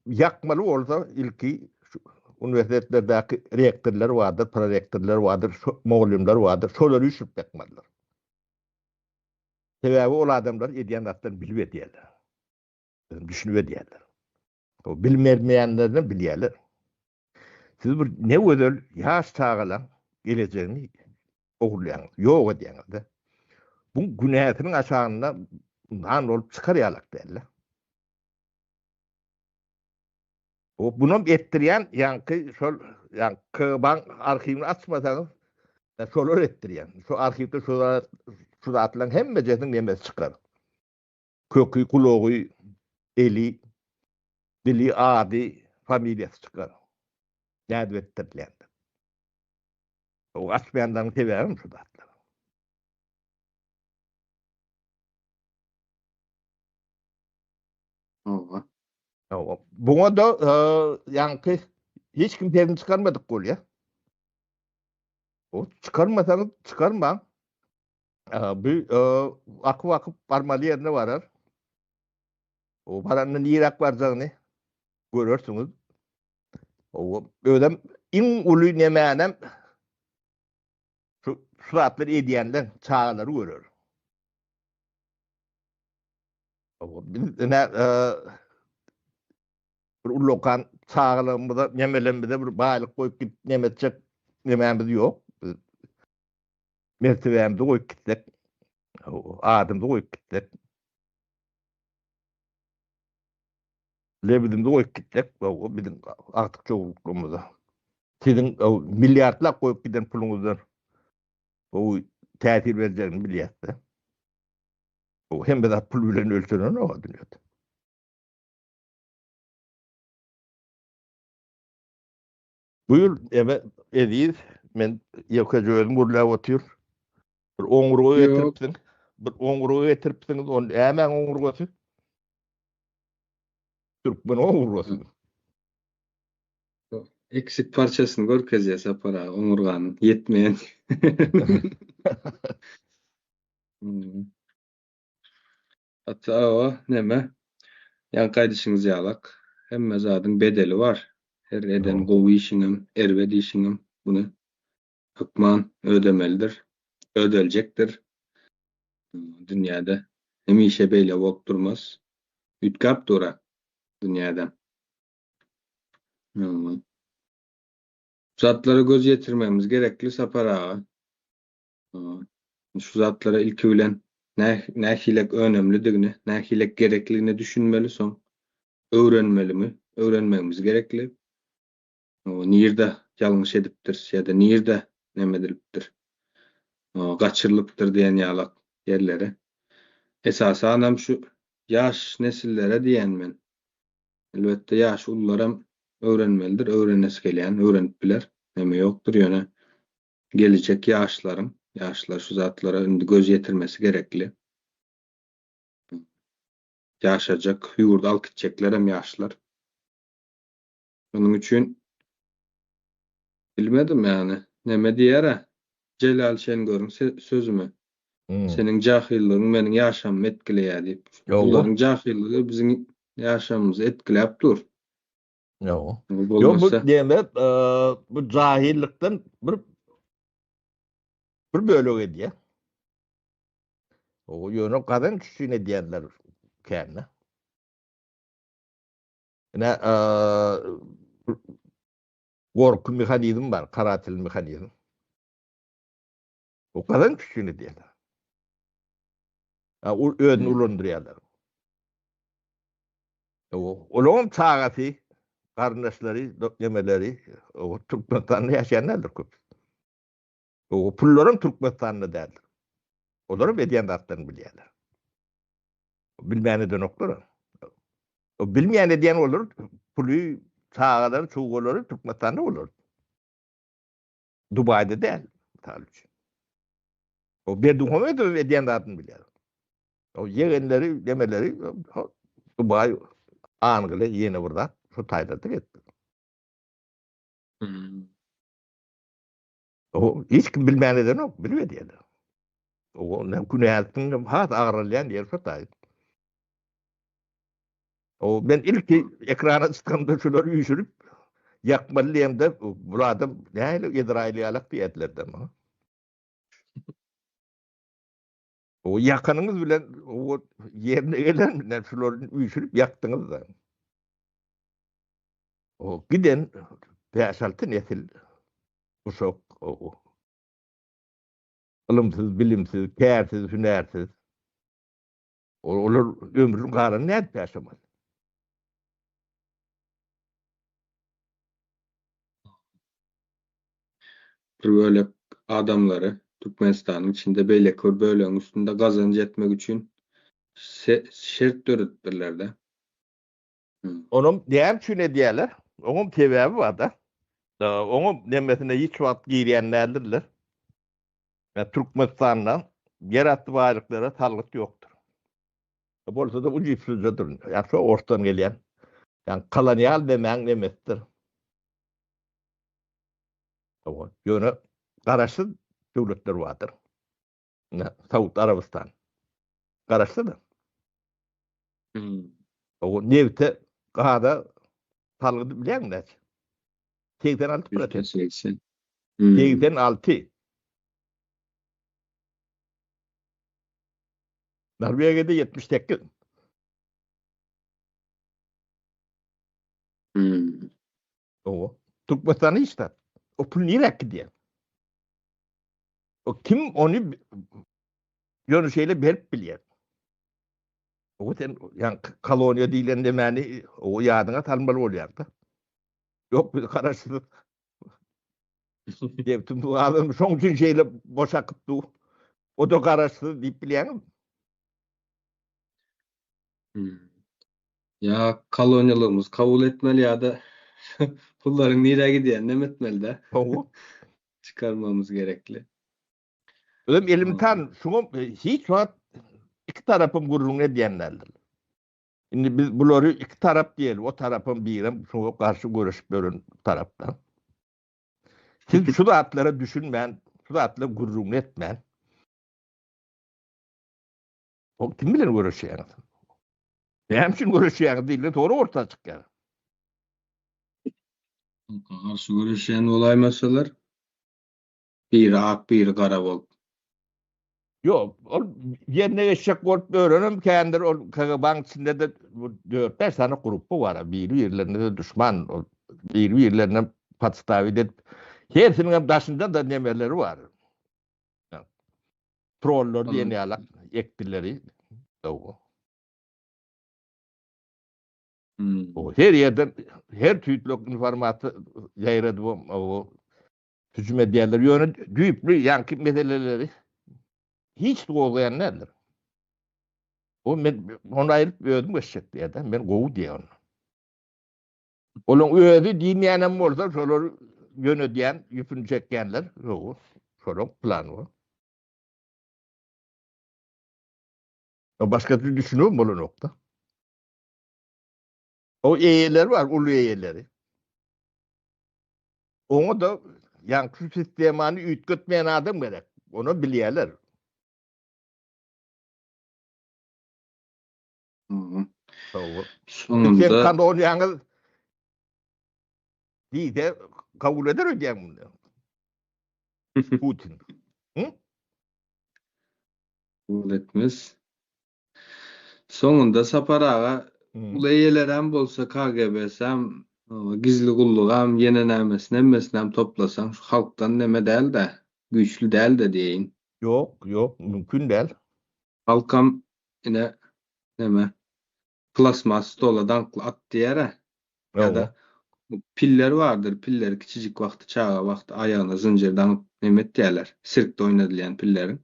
ýakmaly bolsa ilki şu uniwersitetlerdäki rektorlar bardyr, prorektorlar bardyr, mugallymlar bardyr, şolary üýşürip ýakmalydyr. Sebäbi ol adamlar edýän zatlaryny bilip edýärler. Düşünip edýärler. O bilmeýänlerden bilýärler. Siz bir ne gözel ýaş çagalaň gelejegini ogurlaýaňyz, ýok edýäňiz-de. Bu günäsiniň aşagynda nan bolup çykar ýalak däl-de. O bunam etdirýän ýaňky şol ýaňky KGB-nyň arhiwini açmasaňyz, şolar etdirýän. Şu arhiwde şu şu zatlaryň hemmejesiniň nemesi çykar. Köki, gulagy, eli, dili, ady, familiýasy çykar. Nädip etdirilýändir. O açmaýanlaryň sebäbem şu zatlar. Hawa. Hawa. Buňa-da ýaňky hiç kim sesini çykarmadyk bolýar. O çykarmasaňyz çykarmaň. Bu akyp akyp barmaly ýerine barar. O baranda niräk barjagyny görersiňiz. O özem iň uly nemänem şu şu zatlary edýänler çagalary görer. O biz ine bir ullakan çagalarymyza nemelerimize bir baýlyk goýup gidip neme etjek nemämiz ýok. Biz mertebämizi goýup gitsek, adymyzy goýup gitsek, lebizimizi goýup gitsek, biziň agtyk çowluklygymyza. Siziň milliardlap goýup giden puluňyzdan gowy täsir berjegini bilýäs-de. Hemme zat pul bilen ölçenenok dünýede. Bu ýyl eme Eziz men ýekeje özüm gürläp otyr. Bir oňurga getiripsiň. Bir oňurga getiripsiňiz, ol nämäň oňurgasy? Türkmen oňurgasy. Eksik parçasyny görkezýär Sapar aga, oňurganyň ýetmeýän. Ata aga, neme, ýaňky aýdyşyňyz ýalak, hemme zadyň bedeli bar. Her eden gowy işiňem, erbet işiňem muny hökman ödemelidir, ödeljekdir. Dünýäde hemişe beýle bolup durmaz. Üýtgäp dur-a dünýäde. Bu zatlara göz ýetirmegimiz gerekli, Sapar aga. Şu zatlara ilki bilen nähilek önemlidigini, nähilek gerekligine düşünmeli, soň öwrenmelimi, öwrenmegimiz gerekli. Nirde ýalňyş edipdiris ýa-da nirde neme edilipdir, gaçyrylypdyr diýen ýalak ýerleri. Esasanam şu ýaş nesillere diýýän men. Elbetde ýaşy ulularam öwrenmelidir, öwrenesi gelýän öwrenip biler, neme ýokdur, ýöne gelejek ýaşlaryň, ýaşlar şu zatlara indi göz ýetirmesi gerekli. Ýaşajak, ýurdy alyp gitjeklerem ýaşlar. Şonuň üçin bilmedim ýagny neme diýer-ä Jelal Şengörüň sözümi. Seniň jahyllygyň meniň ýaşamymy etkileýär diýip. Bularyň jahyllygy biziň ýaşamymyzy etkiläp dur. Ýok. Ýok bu diýmek bu jahillykdan bir bir bölek edýär. O ýöne gazanç üçin edýänler kände. Ine gorky mehanizm bar, karatel mehanizm. O gazanç üçin edýärler. Ha, o özüni ulandyrýarlar. O olaryň çagasy, garyndaşlary, nemeleri, o Türkmenistanda ýaşaýanlardyr köp. O pullaram Türkmenistanda däldir. Olaram edýän zatlaryny bilýärler. Bilmän edenoklar. O bilmeýän edýän olar puly, çagalary, çuwgalary Türkmenistanda bolar. Dubaýda däl, mysal üçin. O Berdimuhamedow edýän zadyny bilýär. O ýegenleri, demeleri Dubaý, Angliýa ýene bir zat şu taýlarda getdi. Hmm. O hiç kim bilmän edenok, bilip edýärler. O ne günäsiniň has agralýan ýeri şo taý. O men ilki ekrana çykamda şulary üýşürip ýakmaly diýemde bu adam nähili Ezrail ýalak diýerdiler-de maňa. O ýakanyňyz bilen o ýerine gelen bilen şulary üýşürip ýakdyňyz-da. O giden 5-6 nesil uşak o ylymsyz, bilimsiz, kärsiz, hünärsiz. Olar ömrüniň galanyny nädip ýaşamaly? Bir bölek adamlary Türkmenistanyň içinde beýleki bir bölegiň üstünde gazanç etmek üçin şert döredipdirler-de. Onam näme üçin edýärler? Oňam sebäbi bar-da. Oňam nemesine hiç wagt girýän däldirler. Türkmenistanda ýerasty baýlyklara salgyt ýokdur. Bolsa-da ujypsyzjadyr. Ýa şo orsdan gelýän. Ýa kolonial demäň nemesidir. Hawa, ýöne garaşsyz döwletler bardyr. Ine, Saud Arabystan. Garaşsyz. Hmm. O nebite, gaza salgydy bilýäňmi näçe? 86 prosent. 80. 86. Norwegiýada 78. Hmm. O Türkmenistanda hiç zat. O pul nirä gidýär? O kim ony ýöne şeýle berip bilýär? O sen ýa koloniýa diýlen demäni o ýadyňa salmaly bolýar-da. Ýok biz garaşsyz. Debtim bu adam şoň üçin şeýle boş akyp dur. O da garaşsyz diýip bilýäňmi? Hmm. Ýa koloniýalygymyzy kabul etmeli ýa-da pullaryň nirä gidýänini hem etmeli-dä. Hawa. Çykarmamyz gerekli. Özem elimtan şuňa hiç wagt iki tarapam gürrüň edýän däldir. Indi biz bulary iki tarap diýeli, o tarapam birem şuňa garşy göreşip ýören tarapdan. Siz şu zatlara düşünmän, şu zatlara gürrüňini etmän, o kim bilen göreşýäňiz? Näme üçin göreşýäňiz diýilende sorag orta çykýar. Halka garşy göreşýän bolaýmasalar. Biri ak, biri gara bolup. Ýok, ol ýerine geçjek bolup ýörenem kändir, ol KGB-niň içinde-de bu dört-bäş sany gruppa bar, biri-birlerine-de duşman, ol biri-birlerine podstawit edip, hersiniňem daşynda-da nemeleri bar. Trollar diýen ýalak ekdileri. O her ýerden her tüýtlük informasiýa ýaýradyp, o hüjüm edýärler. Ýöne düýpli ýaňky meseleleri hiç gozgaýan däldir. O men ony aýryp özüm geçjek diýýär-de, men gowy diýýär onda. Olaň özi diýmeýänem bolsa, şolar ýönedýän, ýüpüni çekýänler, ýok, şolaň plany bu. Başga türlü düşünibem bolanok-da. O eýeleri bar, uly eýeleri. Oňa da ýaňky sistemany üýtgetmeýän adam gerek. Ony bilýärler. Şonda Sen kanonýaňyz diýse kabul eder öýdýäň muny. Putin. Hı? Kabul etmez. Soňunda Sapar aga uly eýelerem bolsa KGB-säm, gizli gullugam, ýene nämesini hemmesinem toplasaň şu halkdan neme däl-de, güýçli däl-de diýeýin. Ýok, ýok, mümkin däl. Halkam ine neme plasmas stola daňkly at diýer-ä. Ýa-da piller bardyr, pilleri kiçijik wagty çaga wagty aýagyna zynjyr daňyp neme etýärler, sirkde oýnadylýan pilleriň.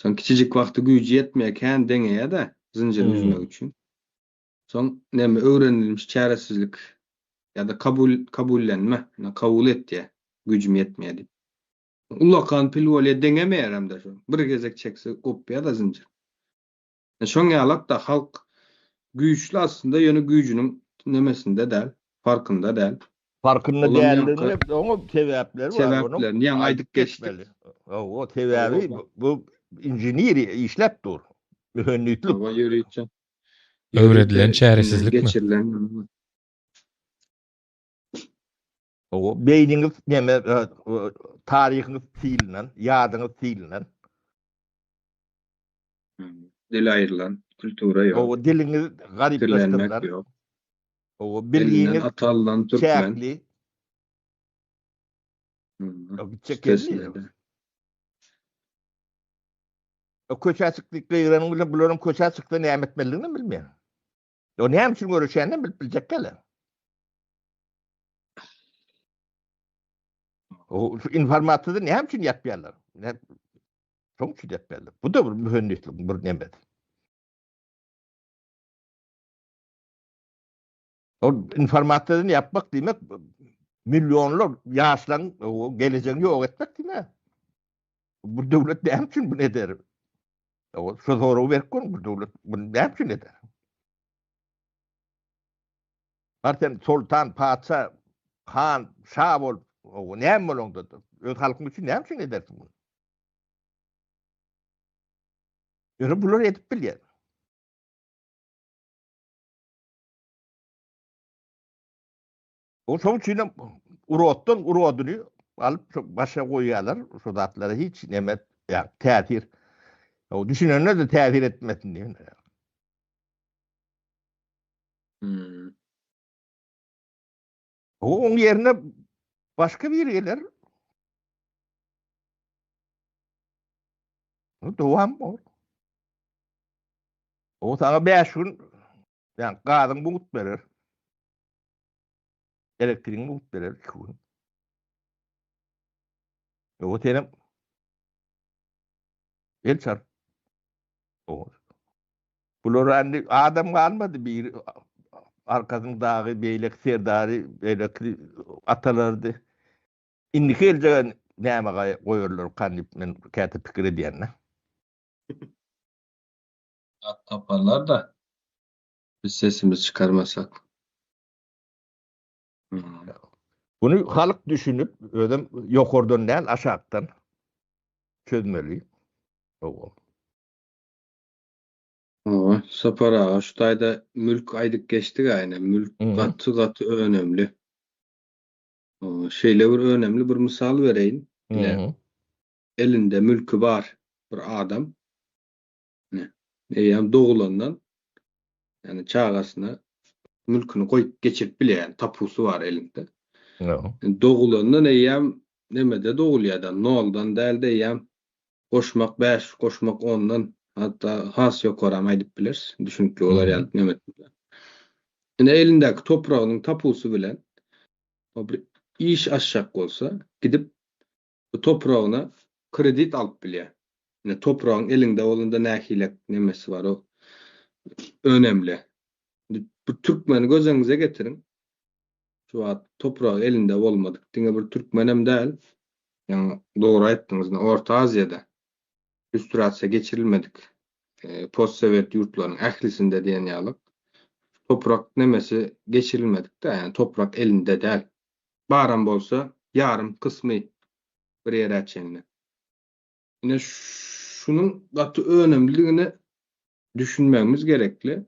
Soň kiçijik wagty güýji ýetmeýär, kän deňeýär-de zynjyry üzmek üçin. Soň neme öwrenilmiş çäresizlik ýa-da kabul kabullenme, ine kabul etýär, güýjüm ýetmeýär diýip. Ullakan pil bolýar, deňemeýärem-de şo. Bir gezek çekse gopýar-da zynjyr. Şoň ýalak-da halk güýçli aslynda ýöne güýjüniň nemesinde däl, farkynda däl. Farkynda däldigine oňa sebäpleri bar. Sebäplerini ýaňy aýdyp geçdik. Hawa, sebäbi bu inženeriýa işläp dur. Mühendislik. Hawa, ýörite. Öwredilen çäresizlikmi? Geçirilen. Hawa, beýniňiz neme taryhyňyz silinen, ýadyňyz silinen. Dil aýrylan, kultura ýok. Hawa, diliňiz garyplaşdyrylan. Ýok. Hawa, bilgiňiz ata alnan türkmen. Çäkli. Gitjek ýeri. Köçä çykdy gygyranyň bilen bularyň köçä çyksa näme etmelidigini bilmeýär. O näme üçin göreşýänini bilip biljek däl. O informasiýany näme üçin ýapýarlar? Şoň üçin ýapýarlar. Bu da bir mühendisligiň bir nemesi. O informasiýany ýapmak diýmek millionlar ýaşlaryň gelejegini ýok etmek diýmek. Bu döwlet näme üçin bunu eder? O şu soragy berip görüň, bu döwlet bunu näme üçin eder? Bar sen sultan, patyşa, han, şa bolup, o näme bolaňda öz halkyň üçin näme üçin edersiň bunu? Ýöne bular edip bilýär. O şoň üçin hem urotdan urodyny alyp şu başa goýýarlar. Şu zatlara hiç neme ýa täsir. O düşünenler de täsir etmesin diýen. Hmm. O oň ýerine başga biri geler. Dowam bor. O sana 5 gün yani gazyň bulut berer. Elektriğin bulut berer 2 gün. O senem el çarp. O. Bular indi adam galmady bir arkasynyň dagy beýleki serdary beýleki atalardy. Indiki geljege näme goýarlarkan diýip men käte pikir edýän-de. Zat taparlar-da biz sesimizi çykarmasak. Muny halk düşünip, özem ýokardan däl, aşakdan çözmeli. Hawa. Hawa, Sapar aga, şu taýda mülk aýdyp geçdik-ä ine, mülk gaty-gaty önemli. Şeýle bir önemli bir mysal bereýin. Ine, elinde mülki bar bir adam, ine, eýýäm dogulandan, ýagny çagasyna mülküni goýup geçirip bilýär, ýagny tapusy bar elinde. Dogulandan eýýäm nemede dogulýar-da, noldan däl-de eýýäm Goşmak bäş, goşmak ondan, hatda has ýokaram aýdyp bileris, düşünikli bolar ýaly neme etmeli. Ine elindäki topragynyň tapusy bilen o bir iş açjak bolsa, gidip bu topragyna kredit alyp bilýär. Ine topragyň eliňde bolanda nähilek nemesi bar o. önemli. Bir türkmeni göz öňüňize getiriň. Şu wagt topragy elinde bolmadyk, diňe bir türkmenem däl, ýaňy dogry aýtdyňyz, Orta Aziýada lýustrasiýa geçirilmedik postsowet ýurtlaryň ählisinde diýen ýaly toprak nemesi geçirilmedik-dä, ýagny toprak elinde däl. Baram bolsa ýarym kysmy bir ýere çenli. Ine şunuň gaty önemlidigine düşünmegimiz gerekli.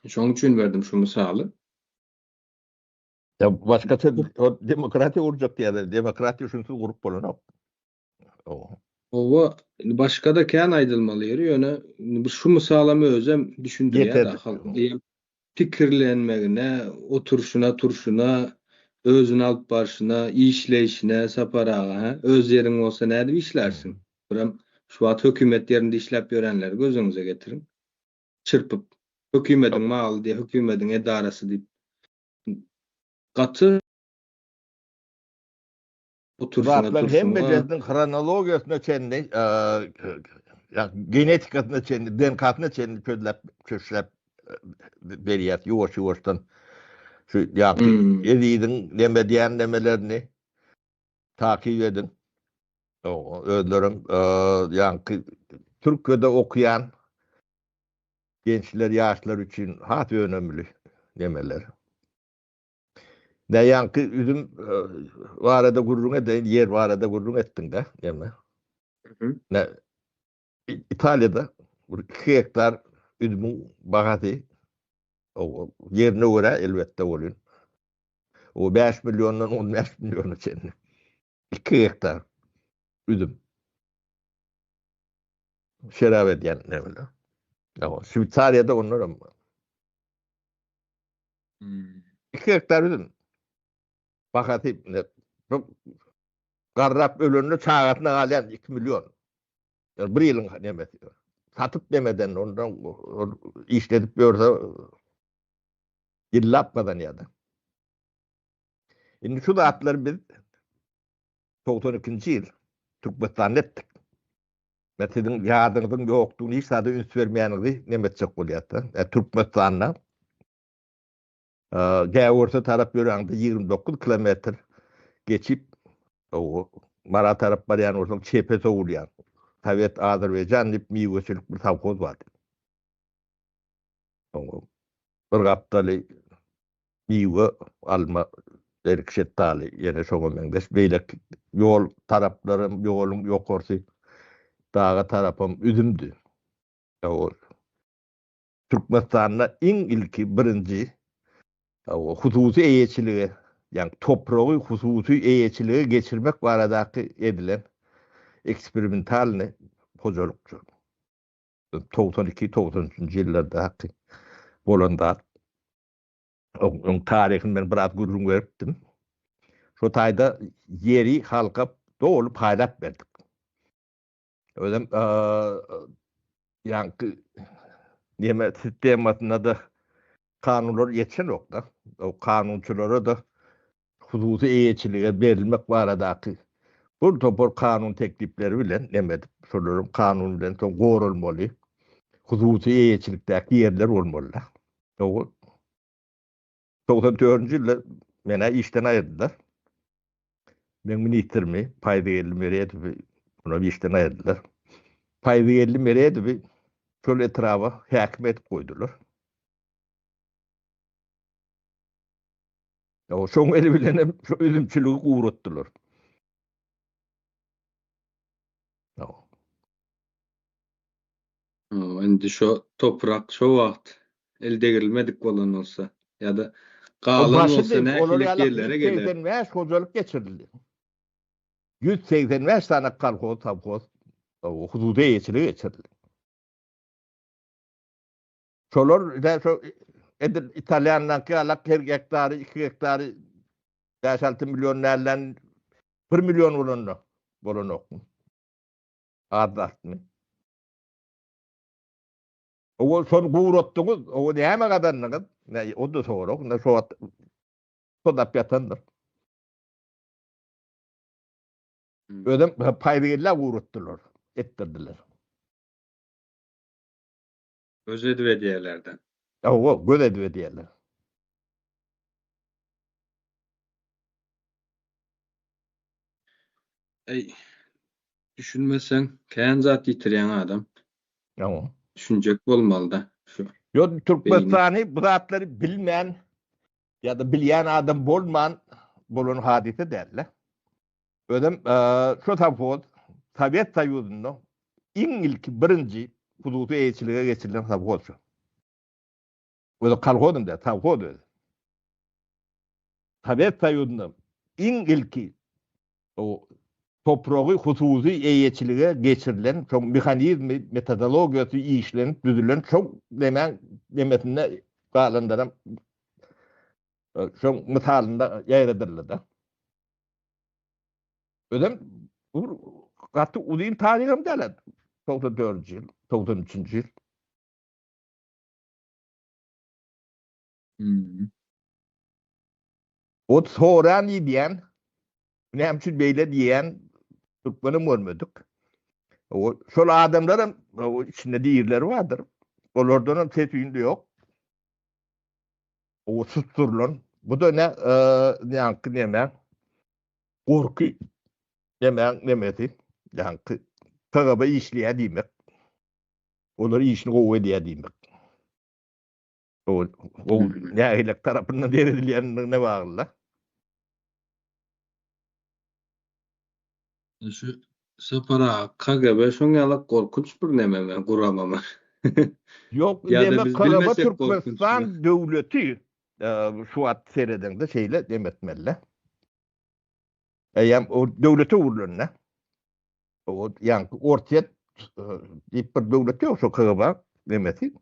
Şonuň üçin berdim şu mysaly. Ya başgaça o demokratiýa gurjak diýýärler. Demokratiýa şunsuz gurup bolanok. Owa, indi başga-da kän aýdylmaly ýeri, ýöne indi şu mysalam özem düşündirýär-de halkyň eýýäm pikirlenmegine, oturyşyna, turşuna, özüni alyp barşyna, işleýşine, Sapar aga, hä? Öz ýeriň bolsa nädip işlärsiň? Birem şu wagt hökümet ýerinde işläp ýörenleri göz öňüňize getiriň. Çyrpyp, hökümediň maly diýip, hökümediň edarasy diýip. Gaty oturyşyňa, Zatlaryň turşuňa. hemmejesiniň hronologiýasyna çenli, genetikasyna çenli, DNK-syna çenli çözläp, çöşläp berýär ýuwaş-ýuwaşdan. Şu ýaňky Eziziň neme diýen nemelerini takyp ediň. Özlerem ýaňky Türkiýede okaýan gençler, ýaşlar üçin has önemli nemeler. Ne ýaňky üzüm barada gürrüň edeýin, ýer barada gürrüň etdiň-de, neme? Ne Italiýada bir 2 gektar üzümiň bahasy ýerine görä elbetde bolýan. O 5 milliondan 15 milliona çenli. 2 gektar üzüm. Şerap edýän nämeler. Şweýsariýada ondan hem 2 gektar üzüm. Bahasy garrap ölende çagasyna galýan 2 million. Yani bir ýylyň nemesi. Satyp demeden ondan işledip ýörse ýyllap gazanýar. Indi şu zatlary biz 92-nji ýyl Türkmenistanda etdik. Men siziň ýadyňyzyň ýokdugyny, hiç zada üns bermeýäniňizi neme etjek bolýar-da. Türkmenistanda Gäwürse tarap ýöräňde 29 kilometr geçip, Mara tarap barýan bolsaň çepe sowulýaň. Sowet Azerbaýjan diýip miweçilik bir sowhoz bardy. Bir gapdaly miwe, alma, erik, şetdaly, ýene şoňa meňzeş beýleki ýol taraplaram, ýoluň ýokarsy daga tarapam üzümdi. Türkmenistanda iň ilki birinji hususy eýeçilige, ýagny topragy hususy eýeçilige geçirmek baradaky edilen eksperimentalnyý hojalyk şol. 92, 93-nji ýyllardaky bolan zat. Oň taryhyny men biraz gürrüň beripdim. Şo taýda ýeri halka doly paýlap berdik. Özem ýaňky neme sistemasynda-da kanunlar ýetişenok-da. O kanunçylara-da hususy eýeçilige berilmek baradaky bir topar kanun teklipleri bilen neme edip, şolaryň kanun bilen soň goralmaly, hususy eýeçilikdäki ýerler bolmaly-da. Dogry. 94-nji ýylda meni işden aýyrdylar. Meň ministrimi Paýzygeldi Meredowy onam işden aýyrdylar. Paýzygeldi Meredowy şol etraba häkim edip goýdular. Şoň eli bilen hem şu üzümçiligi guratdylar. Indi şo toprak şo wagt el degrilmedik bolan bolsa ýa-da galan bolsa nähili ýerlere geler? 185 hojalyk geçirildi. 185 sany kolhoz, sowhoz hususy eýeçilige geçirildi. Şolar ine şo edil italýanlaňky ýalak her gektary, 2 gektary 5-6 million dälden 1 million bolanda bolanokmy? Az zatmy? Owal şony guratdyňyz, owa näme gazandyňyz? Ne, o-da sorag. Ine şo wagt sodap ýatandyr. Özem paýzygellä guratdylar, etdirdiler. Göz edip edýärler-de. Hawa, göz edip edýärler. Eý, düşünmeseň, kän zat ýitirýäň adam. Hawa. Düşünjek bolmaly-da şu. Ýok, Türkmenistany bu zatlary bilmän ýa-da bilýän adam bolman bolan hadysa däl-de. Özem şu sowhoz Sowet Soýuzynda iň ilki birinji hususy eýeçilige geçirilen sowhoz şu. Özi kolhozam däl, sowhoz özi. Sowet Soýuzynda iň ilki o topragy hususy eýeçilige geçirilen, şoň mehanizmi, metodologiýasy işlenip düzülen şoň nemäň nemesinde galanlaram şoň mysalynda ýaýradyldy-da. Özem bu gaty uzyn taryham däl, 94-nji ýyl, 93-nji ýyl. Hmm. Ot soran diýýän, näme üçin beýle diýýän türkmenem görmedik. O şol adamlaram o içinde dirileri bardyr. Olardan hem ses üýndi ýok. O susdurylan. Bu da ne ýaňky neme? Gorky nemäň nemesi? Ýaňky KGB işleýär diýmek. Olar işini gowy edýär diýmek. O gowy nähili tarapyndan seredilýändigine bagly-da. Şu Sapar aga KGB şoň ýalak gorkunç bir nememi, guramamy? Ýok, Ýa-da neme biz KGB bilmesek Türkmenistan gorkunçmy? döwleti şu wagt seredeňde şeýle neme etmeli-de. Eýýäm o döwlete öwrülende. O ýaňky Orsýet diýip bir döwlet ýok şo KGB nemesi.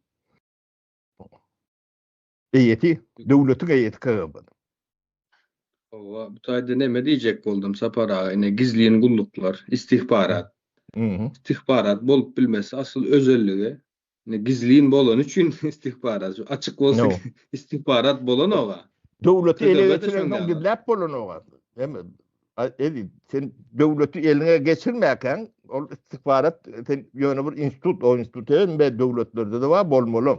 Eýesi, döwletiň eýesi KGB. Hawa, bu taýda neme diýjek boldum Sapar aga, ine gizlin gulluklar, istihbarat. Istihbarat bolup bilmesi asyl özelligi, ine gizlin bolany üçin istihbarat, şu açyk bolsa istihbarat bolanoga. Döwleti ele geçirensoň gizläp bolanoga. Eziz, sen döwleti eliňe geçirmäkäň, ol istihbarat sen ýöne bir institut, o institut hemme döwletlerde-de bar, bolmaly.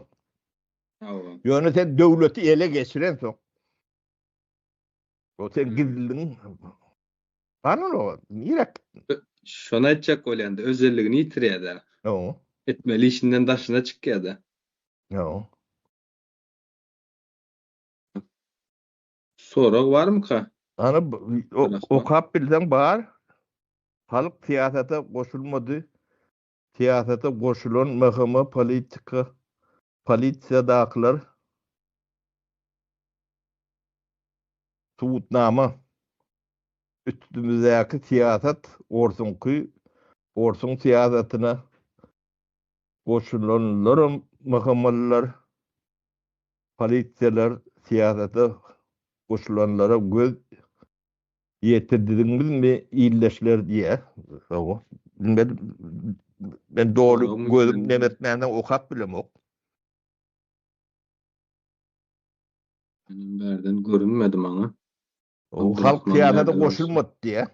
Ýöne sen döwleti ele geçirensoň, o sen gizliligiň galan o, nirä gitdiň? Şony aýtjak bolýan-da, özelligini ýitirýär-dä. Hawa. Etmeli işinden daşyna çykýar-da. Hawa. Sorag barmyka? Ana, okap bilseň bar. Halk syýasata goşulmady. Syýasata goşulan MHM politika polisiýadakylar subutnama. Üstümizdäki syýasat orsuňky orsuň syýasatyna goşulanlaram MHM-lylar polisiýalar syýasata goşulanlara göz ýetirdiňizmi ildeşler diýýär. Hawa. Bilmedim. Men doly gözüm neme etmänsoň okap bilemok. Menem bärden görünmedi maňa. Halk syýasata goşulmady diýýär.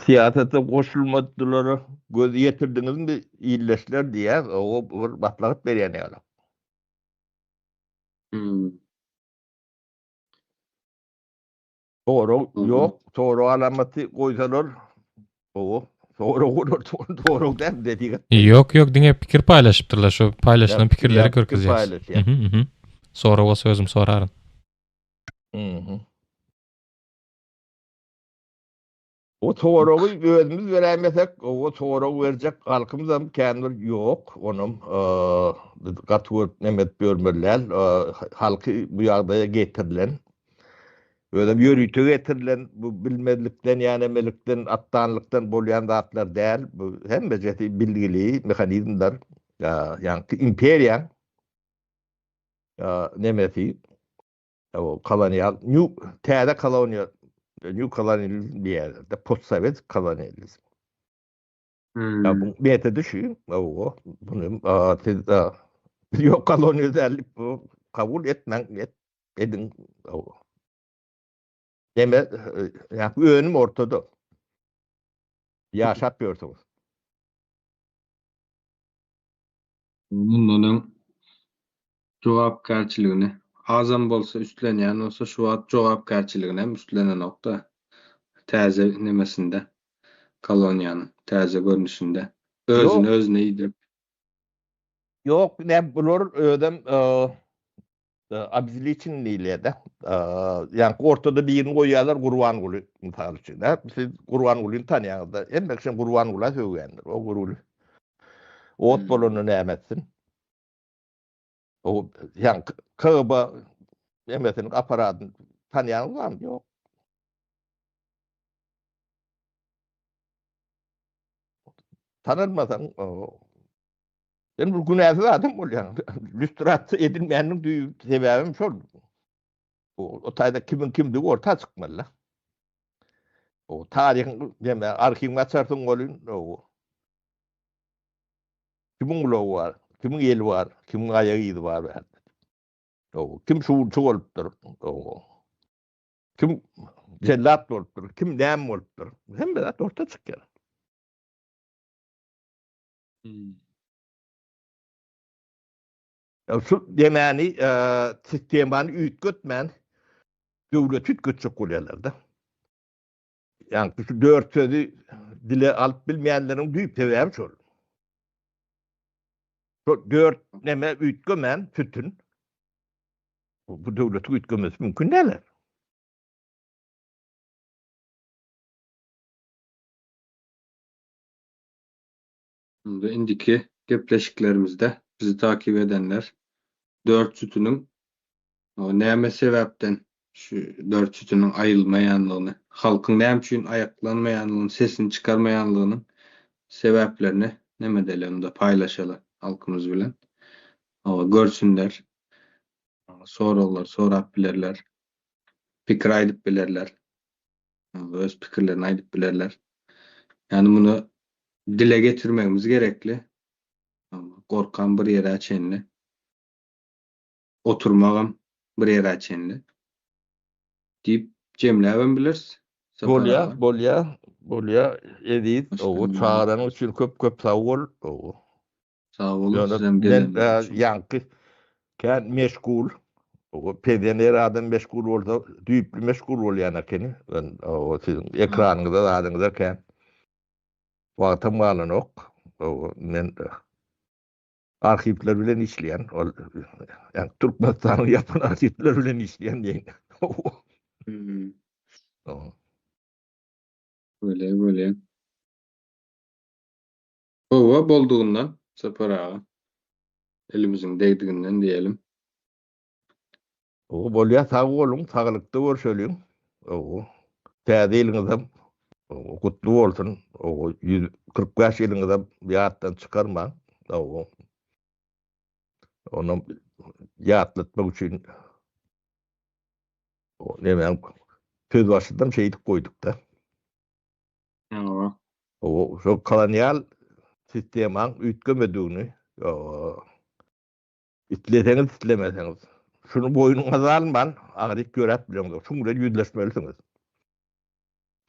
Syýasata goşulmadylara göz ýetirdiňizmi ildeşler diýýär, o bir maslahat berýän ýaly. Hmm. Sorag ýok, sorag alamaty goýsalar, gowy. Sorag bolar, sorag däl, nesihat. Ýok, ýok, diňe pikir paýlaşypdyrlar, şu paýlaşylan pikirleri görkezýär. Sorag bolsa özüm soraryn. Mhm. O soragy özümiz beräýmesek, o sorag berjek halkymyzam kän bir ýok. Onam biz gaty görüp neme edip ýörmeli däl. Halky bu ýagdaýa getirilen, özem ýörite getirilen bu bilmezlikden ýa nemelikden, atdanlykdan bolýan zatlar däl. Bu hemmejesi bilgili mehanizmler. Ýaňky imperiýaň nemesi. O kolonial, new, täze koloniýa, new kolonializm diýýärler-de, postsowet kolonializm. Ya bu metodi şu, o, bunu siz biz ýok koloniýa däl bu kabul etmäň, et, ediň. O. Deme, ya önüm ortada. Ýaşap ýörsüňiz. Mundan öň jogapkärçiligini azam bolsa üstlenýän bolsa şu wagt jogapkärçiligini hem üstlenenok-da. Täze nemesinde koloniýanyň täze görnüşinde özüni özüne iýdirip. Ýok, näme bular özem obezliçen diýilýär-de. Ýaňky ortada birini goýýarlar Gurbanguly mysal üçin. Siz Gurbangulyny tanýaňyz-da. Hemme kişi Gurbangula sögýändir. O Gurguly. Ot bolanda näme etsin? O ýaňky KGB emesiniň apparatyny tanýaňyz barmy? Ýok. Tanalmasaň, sen bir günäsiz adam bolýaň. Lýustrasiýa edilmäniniň düýp sebäbem şol. O taýda kimiň kimdigi orta çykmaly. O taryhyň näme arhiwini açarsyň welin, o kimiň gulagy bar, kimiň eli bar, kimiň aýak yzy bar bärde. O kim şuwulçy bolupdyr. O kim jellat bolupdyr, kim näme bolupdyr. Hemme zat orta çykýar. Hmm. Şu demäni sistemany üýtgetmän döwleti üýtgetjek bolýarlar-da. Ýagny şu dört sözi dile alyp bilmeýänleriň düýp sebäbi şol. Şol dört neme üýtgemän sütün bu döwletiň üýtgemesi mümkin däl. Onda indiki gepleşiklerimizde bizi takip edenler dört sütüniň näme sebäpden şu dört sütüniň aýylmaýanlygyny, halkyň näme üçin aýaklanmaýanlygyny, sesini çykarmaýanlygynyň sebäplerini neme edeli onda paýlaşaly halkymyz bilen. Hawa görsünler. Soraglar sorap bilerler. Pikir aýdyp bilerler. Öz pikirlerini aýdyp bilerler. Ýagny muny dile getirmegimiz gerekli. Gorkan bir ýere çenli. Oturmagam bir ýere çenli. Diýip jemläbem bileris. Bolýa, bolýa, bolýa Eziz. Owo, çagyranyň üçin köp köp sag bol. Owo. Sag boluň sizem geleniňiz üçin. Ýaňky kän meşgul. Owo, pensioner adam meşgul bolsa, düýpli meşgul bolýan ekeni. Ben owo siziň ekranyňyza zadyňyza kän wagtym galanok. Owo, men arhiwler bilen işleýän. Ol ýa Türkmenistanyň ýapan arhiwleri bilen işleýän diýen. Hmm. Öyle öyle. Hawa boldugyndan Sapar aga. Elimiziň degdiginden diýelim. Hawa bolýa sag boluň saglykda görşeliň. Hawa. Täze ýylyňyzam gutly bolsun. Hawa 145 ýylyňyzam ýatdan çykarmaň. Hawa. Onam ýatlatmak üçin näme söz başyndan şeýdip goýduk-da. Hawa. Hawa, şol kolonial sistemaň üýtgemedigini isleseňiz, islemeseňiz, şuny boýnuňyza alman, agyryp ýöräp bileňzok. Şuň bilen ýüzleşmelisiňiz.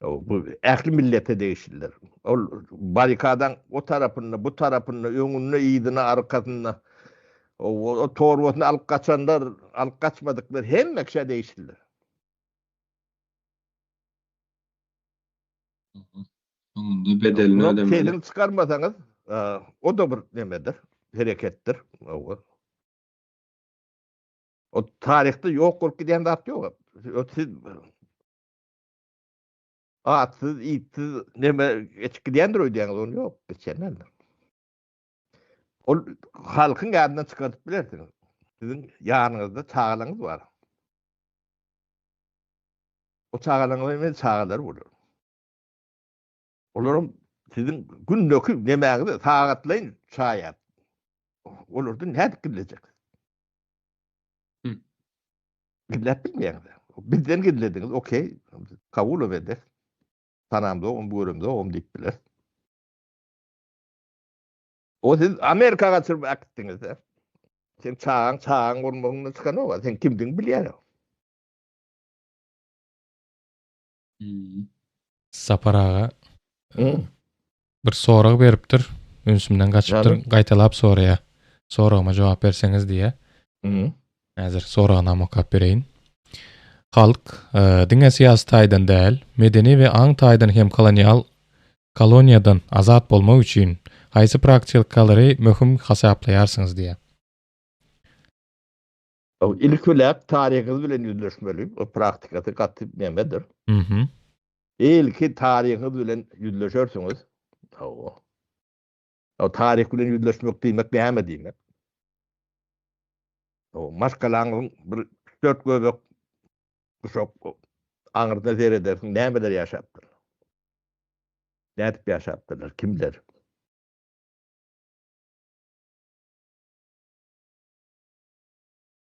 Bu ähli millete degişlidir. Ol barrikadaň o tarapynda, bu tarapynda, öňünde, yzynda, arkasynda, o torbasyny alyp gaçanlar, alyp gaçmadyklar hemme kişä degişlidir. Soňunda bedelini ödemeli. Sesini çykarmasaňyz, o-da bir nemedir, hereketdir. O taryhda ýok bolup gidýän zat ýok. Siz atsyz, itsiz neme geçip gidýändir öýdýäňiz, ony ýok, geçýän däldir. Ol halkyň ýadyndan çykardyp bilersiňiz. Siziň ýanyňyzda çagalaryňyz bar. O çagalaryňyz hem çagalary bolar. Olaram siziň gündeki nemäňize sagatlaýyn şaýat. Olardan nädip gizlejek? Gizläp bilmeýäňiz. Bizden gizlediňiz, okey, kabul ederis. Tanamzogam, göremzogam diýip bileris. O siz Amerika gaçyryp äkitdiňiz-de. Sen çagaň çagaň bolmagyňdan çykanok, sen kimdigiňi bilýär. Sapar aga bir sorag beripdir. Ünsümden gaçypdyr. Gaýtalap soraýar. Soragyma jogap berseňiz diýýär. Häzir soragyny okap bereýin. Halk e, diňe syýasy taýdan däl, medeni we aň taýdan hem kolonial koloniýadan azat bolmak üçin haýsy praktikalary möhüm hasaplaýarsyňyz diýýär. Ilki bilen taryhyňyz bilen ýüzleşmeli. O praktikasy gaty nemedir. Mhm. Ilki taryhyňyz bilen ýüzleşersiňiz. Hawa. O taryh bilen ýüzleşmek diýmek näme diýmek? O maşgalaňyzyň bir 3-4 göbek guşak aňyrda seredersiň, nämeler ýaşapdyr? Nädip ýaşapdyrlar, kimler?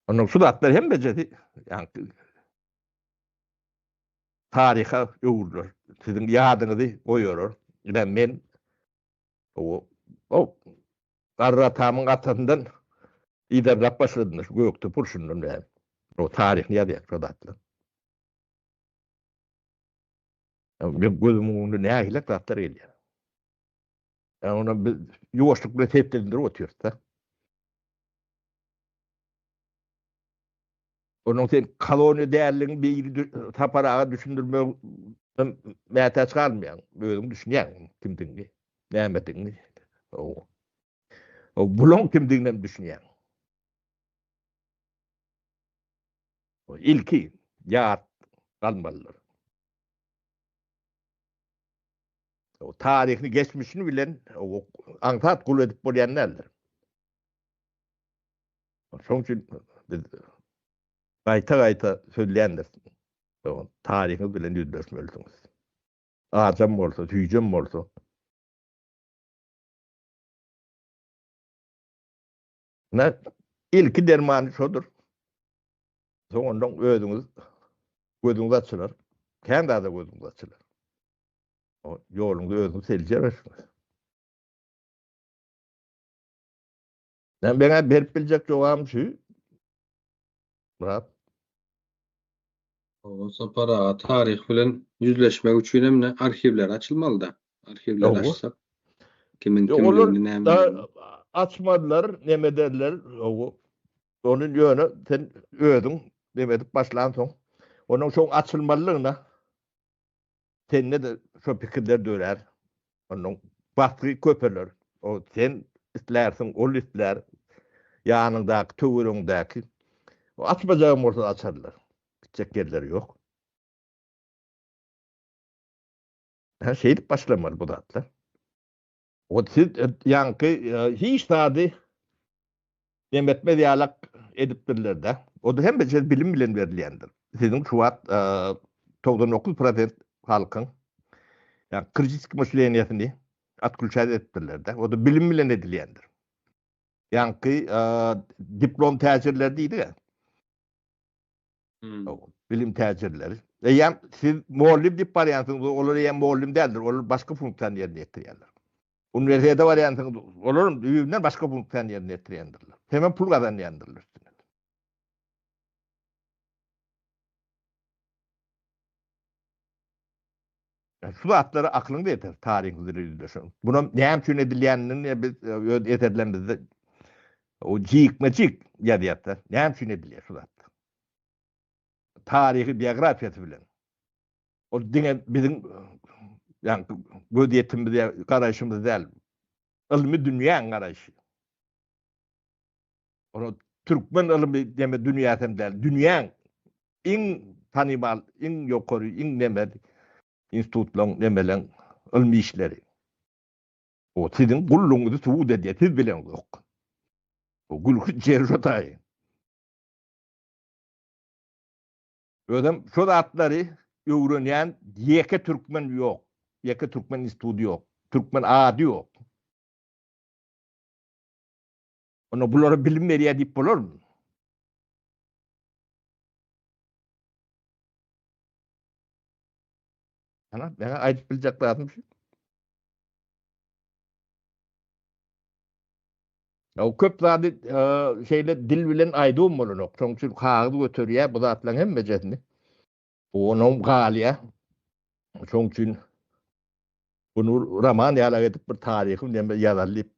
Ondan şu zatlar hemmejesi ýaňky taryha öwrüler. Siziň ýadyňyzy goýarar. Ine men o o garry atamyň atasyndan yzarlap başladym şu gökde purşundan bäri. O taryhyny ýazýar şu zatlar. Men gözümiň öňünde nähili zatlar gelýär. Ýa ony biz ýuwaşlyk bilen seplendirip otyrys-da. Onuň sen koloniýa däldigiňi biri Sapar aga düşündirmegine mätäç galmaýaň. Özüň düşünýäň kimdigiňi, nämedigiňi. O bulaň kimdigine hem düşünýäň. Ilki ýat galmalydyr. Taryhyny, geçmişini bilen aňsat gul edip bolýan däldir. Şonuň üçin biz gaýta-gaýta sözleýändiris. Taryhyňyz bilen ýüzleşmelisiňiz. Ajam bolsa, süýjem bolsa. Ine, ilki dermany şodur. Soň ondan özüňiz gözüňiz açylar. Kän zada gözüňiz açylar. Ýoluňyzy özüňiz seljerersiňiz. Men meňe berip biljek jogabym şu. Myrat. Hawa, Sapar aga, taryh bilen ýüzleşmek üçin hem ne arhiwler açylmaly-da. Arhiwleri açsak, kimiň kimligini nämeligini. Açmadylar, neme ederler, hawa. Ony ýöne sen özüň neme edip başlansoň, onuň şoň açylmalydygyna Sende-de şo pikirler dörär. Onnoň basgy köpeler. O sen islärsiň, ol islär. Ýanyňdaky, töweregiňdäki. O açmajagam bolsa açarlar. Gitjek ýerleri ýok. Hä, şeýdip başlamaly bu zatlar. O siz ýaňky hiç zady Dem etmez ýalak edipdirler-dä. O-da hemme şey bilim bilen berilýändir. Siziň şu wagt 99 prosent halkyň ýa kritiski myşleniýesini otklýuçat edipdirler-dä. O-da bilim bilen edilýändir. Ýaňky diplom täjirleri diýdik-ä. Bilim täjirleri. Eýýäm siz mugallym diýip barýansyňyz, olar eýýäm mugallym däldir, olar başga funksiýany ýerine ýetirýärler. Uniwersitete barýansyňyz, olar düýbünden başga funksiýany ýerine ýetirýändirler. Hemem pul gazanýandyrlar üstünden. Şu zatlara aklyň ýeter, taryhy bilen ýüzleşen. Bunam näme üçin edilýänini biz e, öz eserlerimizde o jikme-jik ýazýarys. Näme üçin edilýär şu zatlar? Taryhy biografiýasy bilen. Ol diňe biziň ýaňky gözýetimimiz ýa garaýşymyz däl. Ylmy dünýäň garaýşy. Ol türkmen ylmy deme dünýäsem däl. Dünýäň iň tanymal, iň ýokary, iň neme institutlaryň, nemeleň ylmy işleri. O siziň gullugyňyzy subut edýär, siz bileňzok. O gülkünç ýeri şo taýy. Özem şo zatlary öwrenýän ýeke türkmen ýok. Ýeke türkmen institudy ýok. Türkmen ady ýok. Onda bulara bilim berýär diýip bolarmy? Ana, meňe aýdyp biljek zadym şu. O köp zady şeýle dil bilen aýdybam bolanok. Şonuň üçin kagyz göterýär bu zatlaryň hemmejesini. Onam galýar. Şonuň üçin bunu roman ýalak edip bir taryhy neme ýazaly diýip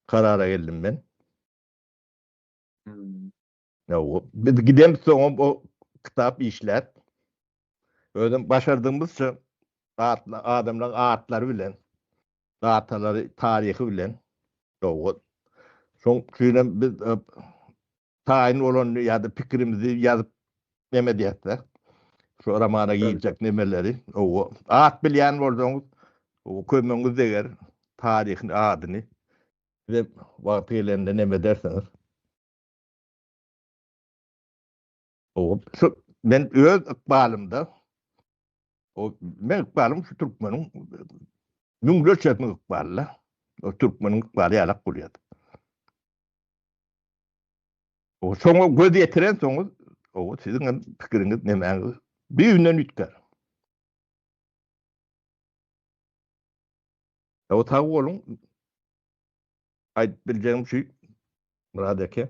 karara geldim men. Ýa, biz gidemizsoňam soňam o kitap işläp, özem başardygymyzça adamlaryň atlary bilen, datalary, taryhy bilen dogry. Şoň üçinem biz taýyn bolanyny ýa-da pikirimizi ýazyp neme diýäs-de, şu romana girjek nemeleri, owa, at bilýän bolsaňyz, kömegiňiz deger, taryhyny, adyny size wagty gelende neme edersiňiz. Owa, şu men öz ykbalymda o men ykbalym şu türkmeniň müňlerçesiniň ykbaly-da. O türkmeniň ykbaly ýalak bolýar. O şoňa göz ýetirensoňyz, o siziň hem pikiriňiz nemäňiz düýbünden üýtgär. O sag boluň. Aýdyp biljegim şu Myrat eke.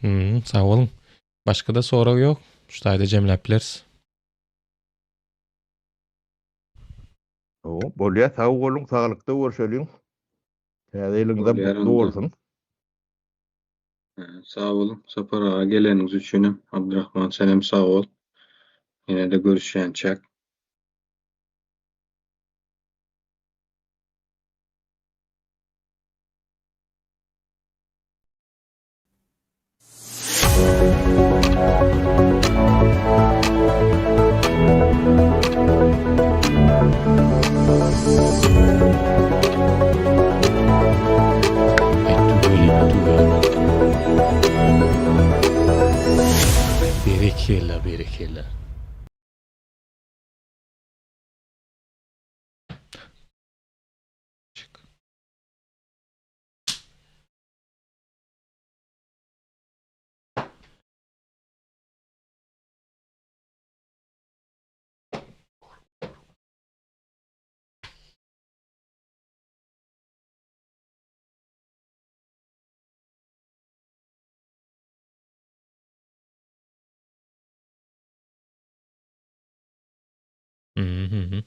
Hmm, sag boluň. Başga-da sorag ýok. Şu taýda jemläp bileris. O, bolýar, sag boluň, saglykda görşeliň. Täze ýylyňyzam gutly bolsun. Sag boluň, Sapar aga geleniňiz üçinem. Abdyrahman senem sag bol. Ýene-de görüşýänçäk. Berekella berekella. Çık. Mhm.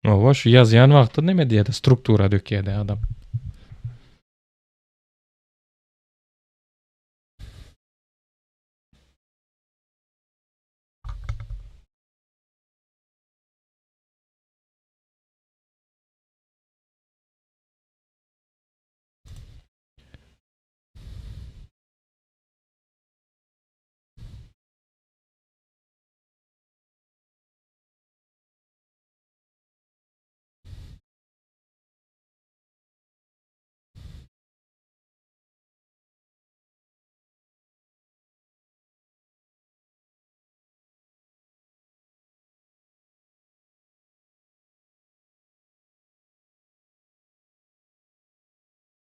Owa, şu ýazýan wagty neme diýýär-de, struktura dökýär-de adam.